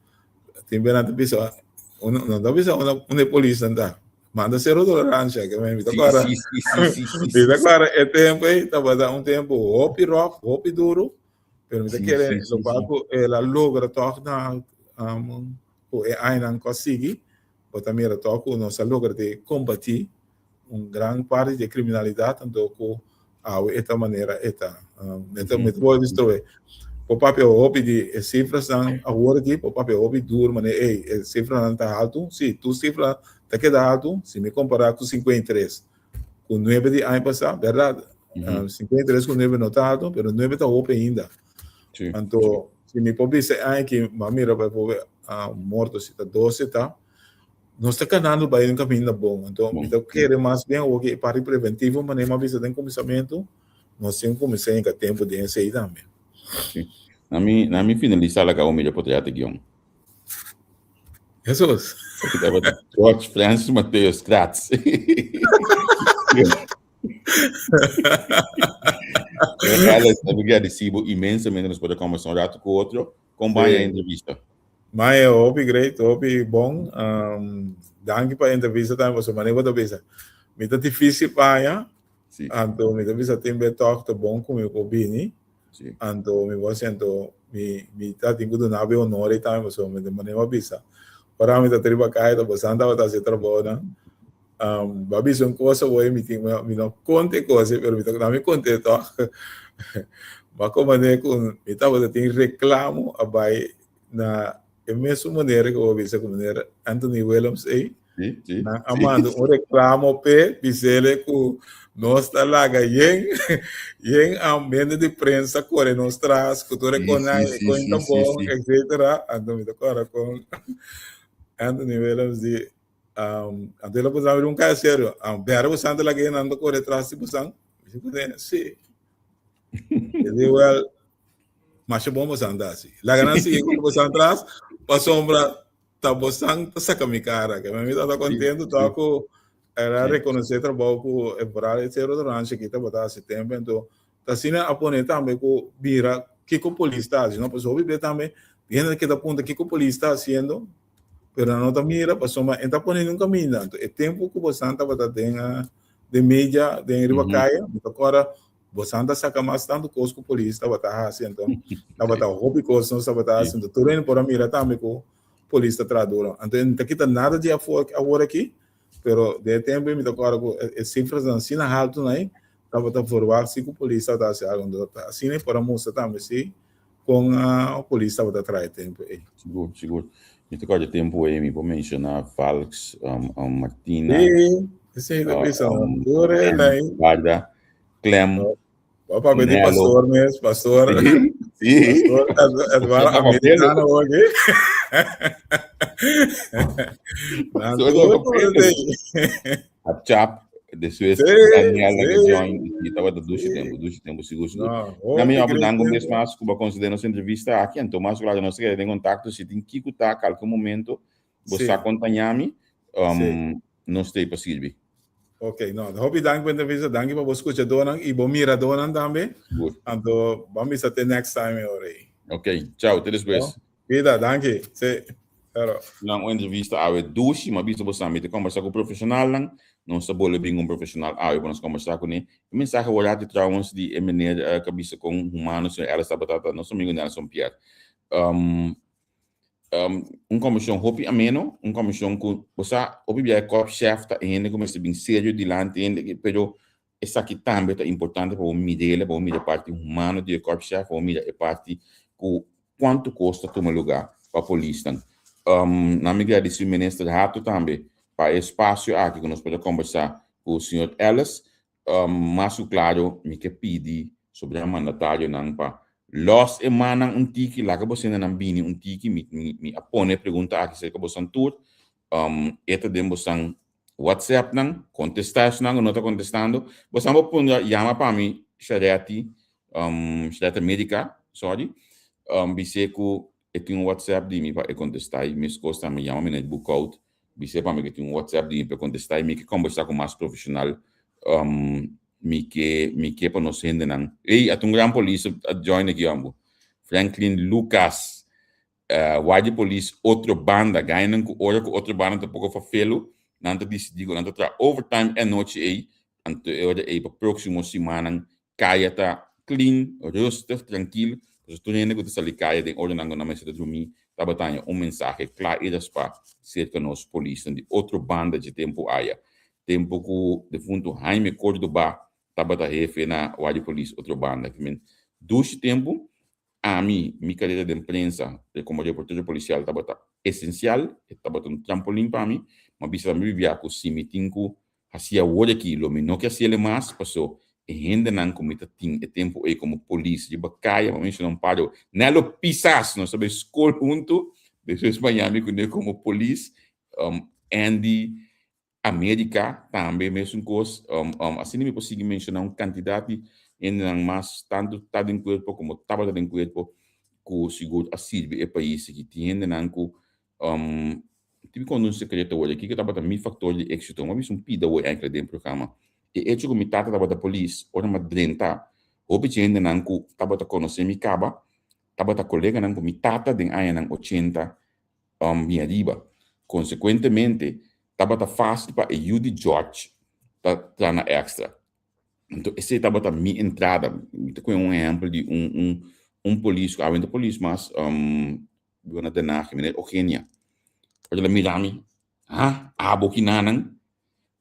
tin bia nan ta bisa, nan ta bisa unda e polisnan ta. Manda Sero Tolerancia, ke mi ta kòrda. Mi ta kòrda e tempu ei tabata un tempu hopi ròf, hopi duru, pero mi ta kere lokual ku el a logra tòg na ku e añanan ku a sigui, bo ta mira tòg ku nos a logra di kombatí un gran parti di e kriminalidat, anto ku Awe e ta manera e ta. Mi ta mi ta bolbe stroe. Por papia hopi di e sifrasnan awor aki, por papia hopi duro manera ey e sifranan ta haltu. Si, tur sifra ta keda haltu si mi kompara ku 53 ku nuebe di aña pasá, bèrdat? 53 ku nuebe no ta haltu, pero nuebe ta hopi ainda. Anto si mi por bisa e aña aki, mi a mira bijvoorbeeld morto si ta 12 ta. Nos ta kanando bai un kaminda bon. Anto mi ta kere mas bien awor ki e parti preventivo manera mi a bisa den kuminsamentu, nos tin ku kuminsá hinka tempu den esei tambe. Sí. Na mi, na mi finalisá laga un mira potrèt di guion. Hesus. George Francis Mateus Kratz. Alex, mi gradisí bo inmensamente nos por a kombersá un ratu ku otro. Kon bai e entrevista? Mae, hopi great, hopi bon. Um, danki pa entrevista tambe, pasobra manera bo ta bisa, mi ta difícil pa haña, Sí. anto mi ta bisa tin be tòg ta bon ku mi por bini, Sí. anto mi por siento mi mi ta tin ku duna bo e honor ei tambe, pasobra mi manera bo a bisa, ora mi ta triba kaya ta bosan tabata hasi e trabounan, Um, ba bisa un cosa hoy, mi tin, mi no conte cosa, pero mi ta na mi conte toch. Ma como ne con mi tabata tin reclamo a bai na e mesmo manera que bo bisa con meneer Anthony Willems ei. Sí, sí, Nan a sí. manda un reclamo pe bisele ku nos ta laga yen yen ambiente di prensa kore nos tras, ku tur e Sí, konai, sí, e sí, kon sí, ta sí, bon, sí. etcétera. Anto mi ta kora con Anthony Willems di Um, anto el a puntra mi un caso serio. Um, bera bosan ta laga nan ta corre tras di bosan? Mi dice, "Kuné, sí. E di, well, masha bon bosan ta así. Laga nan sigui con bosan tras, pasobra ta bosan ta saca mi cara. Que mi tata contento ta ku era reconocer trabou ku e vooral e Cerro de Rancho kita bota hace tempo. Anto, ta asina a pone tambe ku mira kiko polis ta haci, no? Pasobra hopi be tambe hende ta keda puntra kiko polis ta haciendo. Pero nan no ta mira pasobra e ta pone den un kaminda. Anto e tempu ku bosan tabata den den media, den riba kaya, mi ta kòrda bosan ta saka mas tantu kos ku polis tabata hasi. Anto tabata hopi kos nos tabata hasi. Anto tur hende por a mira tambe ku polis ta traha duro. Anto e no ta kita nada di afó awor aki, pero den e tempu ei mi ta kòrda ku e sifrasnan asina haltu nan ei tabata verwagt si ku polis tabata hasi algu. Anto asina e por a mustra tambe si Kon polis tabata traha e tempu ei? Sigur, sigur. Mi ta kòrda e tempu ei, mi por menshoná Valks, Martina. Sí, esei ta bisa. Tur e lei. Guarda, Clem. Bo papia di pastor mes, pastor. Sí. Pastor Eduardo Americano hoy. Chap. Despues Daniel a join i tabata dushi tempu, dushi tempu, sigur sigur. No, Na mi hopi hopi great dank un bes tempu. mas ku bo a konsidera nos entrevista aki. Anto mas ku laga nos keda den kontakto. Si tin kiko ta kalke momento bo sa kontaña mi, nos ta ei pa sirbi. Ok, no, hopi danki pa entrevista, danki pa bo skuchadónan i bo miradónan tambe. Sigur. Anto, ban bisa te next time e ora ei. Ok, chao, te despues. No, Vida, danki. Sí, claro. Nan un entrevista awe dushi, m'a bisa bo sa mi ta kombersá ku profeshonalnan, nos ta bolbe bin un profeshonal awe pa nos kombersá kuné. E mensahe wòrdu hati trouwens di e meneer ku a bisa kon humano señor Ellis tabata ta nos amigo Nelson Pierre. Un komishon hopi ameno, un komishon ku bo sa hopi bia e korpschef ta e hende ku mester bin serio dilanti hende, pero Esaki tambe ta importante pa bo mir'el, pa bo mira e parti humano di e korpschef, pa bo mira e parti ku kuantu kos ta tuma lugá pa polisnan. Nan mi gradisí Minister Hato tambe pa e espasio aki ku nos por a kombersá ku señor Ellis. Mas ku klaro mi ke pidi sobra mandatarionan pa lòs e mannan un tiki, laga bo sendanan bini un tiki. Mi mi a pone e pregunta aki serka bosan tur. E ta den bosan WhatsApp nan, contesta esnan cu no ta contestando. Bosan por puntra, yama pa mi Sharetti, Sharetti America, sorry, bis'é cu e tin un WhatsApp di mi pa e contesta y mescos tambe yama mi na e boekhoud, bis'é pa mi cu e tin un WhatsApp di mi pa e contesta y mi ke combersa cu mas profesional, mi ke, mi ke pa nos hendenan. Ey, ata un gran polis a join aki ambo, Franklin Lucas. Guardia polis otro banda, gainan ku ora ku otro banda ta poko fafelu, nan ta disidí ku nan ta traha overtime e anochi ei, anto e ora ei pa próksimo simannan kaya ta clean, rustig, trankil, pasobra tur hende ku ta sali kaya den oranan ku nan mester ta drumí tabata haña un mensahe kla i raspá serka nos polisnan di otro banda dje tempu aya, tempu ku defuntu Jaime Cordoba tabata hefe na Guardia Polis otro banda. Dushi tempu Ami, mi karera den prensa komo reportero polisial tabata esensial, e tabata un trampolin pa mi. Mi a bisa tambe bibia ku si mi tin ku hasi awor aki lo mi no ke hasiel mas paso e hendenan ku mi ta tin e tempu ei komo polis riba kaya, mi a menshona un par di Nello Pisas, nos ta bai skol huntu, despues Miami kuné komo polis, Andy America tambe mesun cos. Asina mi por sigui menciona un cantidad di hendenan mas tanto ta den cuerpo como tabata den cuerpo cu sigur a sirbi e pais aki. Tin hendenan cu tin mi conta un secreto awor aki cu tabata mi factor di exito. Mi a bisa un pida awor enkele den programa. E hecho cu mi tata tabata polis, ora mi a drenta hopi dje hendenan cu tabata conoce mi caba tabata coleganan cu mi tata den añanan ochenta bin ariba. Konsekuentemente, tabata fásil pa e yu di George ta traha na Extra. Anto esei tabata mi entrada. Mi ta kohe un ehèmpel di un un un polis ku awe no ta polis mas, biba na Den Haag, meneer Ogenia. Ora el a mira mi, Ha, abo kinanan?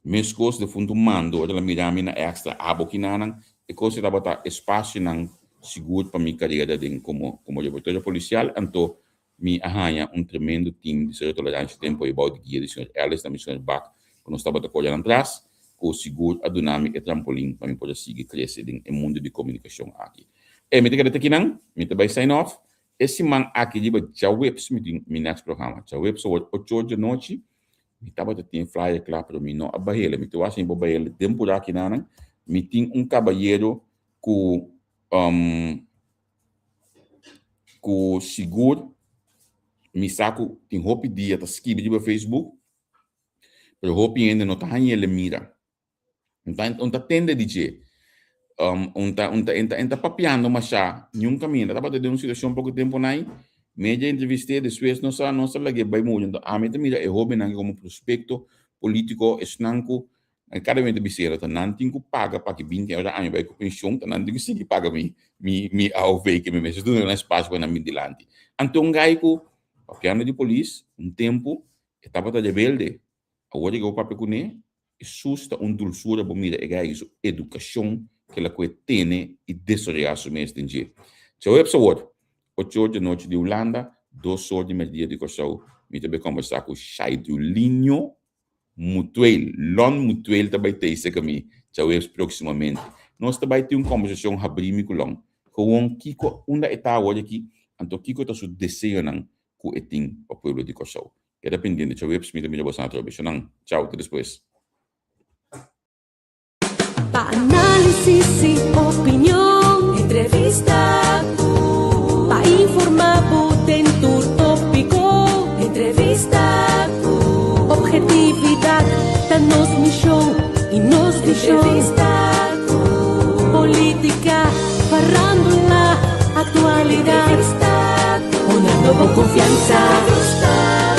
Meskos defuntu mando ora el a mira mi na Extra, abo kinanan? E kos ei tabata espasionan sigur pa mi karera den komo komo reportero polisial. Anto Mi a haña un tremendo team di Cero Tolerancia tempu ei bou di guia di señor Ellis tambe señor Bak ku nos tabata kore nan tras, ku sigur a duna mi e trampolin pa mi por a sigui krese den e mundu di komunikashon aki. E mi ta keda te kinan, mi ta bai sign off. E siman aki riba djaweps mi tin mi next programa. Djaweps awor ocho or djanochi mi tabata tin e flyer kla pero mi no a bahele. Mi ta wak si mi por bahele den pura kinanan. Mi tin un kabayero ku ku sigur mi sa ku tin hopi dia ta skibi riba Facebook, pero hopi hende no ta hañ'el e mira. Un ta un ta tende di dje. Un ta un ta un ta papiando masha niun kaminda. Tabata den un situashon poko tempu nai, mi a dje entrevist'é, despues nos a nos a lag'é bai muri. Anto ami ta mira e hóbennan komo prospekto polítiko, esnan ku Nan kada wen ta bisera ta nan tin ku paga pa ki binti aña ora ami bai ku penshon ta nan tin ku sigui paga mi mi mi AOV ke mi mester duna nan espasio pa nan bin dilanti. Anto un gai ku papiando di polis un tempu e tabata rebelde awor e papia kuné e sus ta un dulsura bo mira e gai su edukashon ke la kue tene i desaroyá su mes den dje. Djaweps awor ocho or di anochi di Hulanda dos or di merdia di Kòrsou mi ta bai kòmbersá ku Shaidulinho Mutueel, Lon Mutueel ta bai teise ku mi djaweps próksimamente. Nos ta bai tin un kòmbersashon habrí mi ku Lon. Gewoon kiko, unda e ta awor aki, anto kiko ta su deseonan ku e tin pa pueblo di Kòrsou. Keda pendiente djaweps, mi ta mira boso atrobe. Shonnan, chao, te despues. Análisis i opinion. Entrevista pa informá bo den tur tópiko. Entrevista. Ophetividat ta nos mishon i nos vishon. Entrevista. Polítika, farándula, aktualidat. Entrevista. Honrando bo konfiansa. Entrevista.